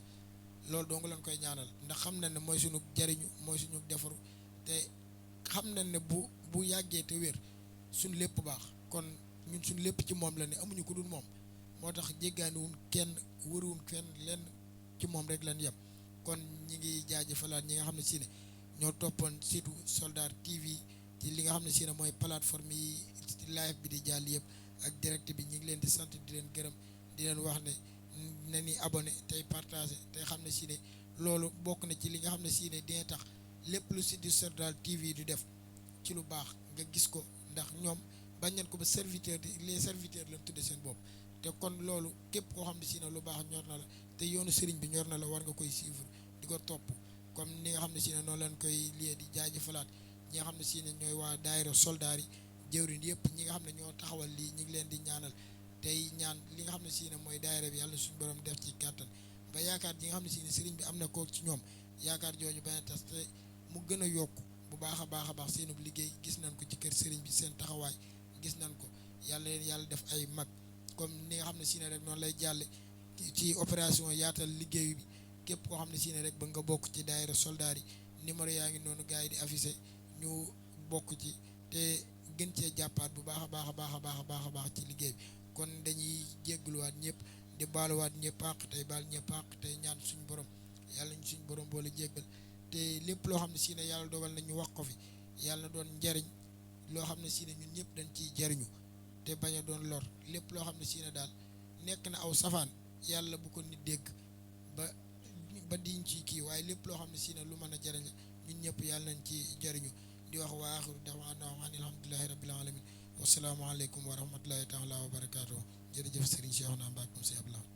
loolu dong lañ koy ñaanal ndax xam na ne mooy suñu jariñu mooy suñu defaru te xam na ne bu yàggee te wér suñ lépp baax kon ñun suñ lépp ci moom la ne amuñu ko dul moom moo tax jéggaaniwun kenn wëruwun kenn lenn ci moom rek lañ yem kon ñi ngi jaajëfalaat ñi nga xam ne si ne ñoo toppoon site Soldar TV ci li nga xam ne si ne mooy plateforme yi live bi di jàll yëpp ak direct bi ñi ngi leen di sant di leen gërëm di leen wax ne na ni abonné tey partagé tey xam ne si ne loolu bokk na ci li nga xam ne si ne dina tax lépp lu site Soldar TV di def ci lu baax nga gis ko ndax ñoom bañ nañ ko ba les serviteurs lañ tudde seen bopp te kon loolu képp koo xam ne si ne lu baax ñor na la te yoonu sëriñ bi ñor na la war nga koy suivre di ko topp comme ni nga xam ne si ne noonu lañ koy lii di jaajëfalaat ñi nga xam ne si ne ñooy waa daayira soldaar yi jëwriñ yëpp ñi nga xam ne ñoo taxawal lii ñi ngi leen di ñaanal tey ñaan li nga xam ne si ne mooy daayira bi yàlla suñu borom def ci kàttan ba yaakaar ji nga xam ne si ne sëriñ bi am na ko ci ñoom yaakaar jooju bañ a tas te mu gën a yokk bu baax a baax seenub liggéey gis nañ ko ci kër sëriñ bi seen taxawaay gis nañ ko yàlla leen yàlla def ay mag comme ni nga xam ne si ne rek noonu lay jàlle ci opération yaatal liggéey bi képp koo xam ne si ne rek ba nga bokk ci daayira soldaar yi numéro yaa ngi noonu gars yi di affiché ñu bokk ci te gën cee jàppaat bu baax a baax ci liggéey bi kon dañuy jéggluwaat ñëpp di baaluwaat ñëpp àq tey baal ñëpp àq tey ñaan suñu borom yàlla ñu suñu borom boole jéggal te lépp loo xam ne si ne yàlla dogal na ñu wax ko fi yàlla na doon njariñ loo xam ne si ne ñun ñëpp dañ ciy jariñu te bañ a doon lor lépp loo xam ne si ne daal nekk na aw safaan yàlla bu ko nit dégg ba diñ ci kii waaye lépp loo xam ne si ne lu mën a jariñ ñun ñëpp yàlla nañ ci jariñu di wax wa axiru da'waana an alhamdulillahi rabbil alamin wasalaamu aleykum wa rahmatullahi taala wa barakaatuh jërëjëf Serigne Cheikhouna Mbacké si Abdou Lahad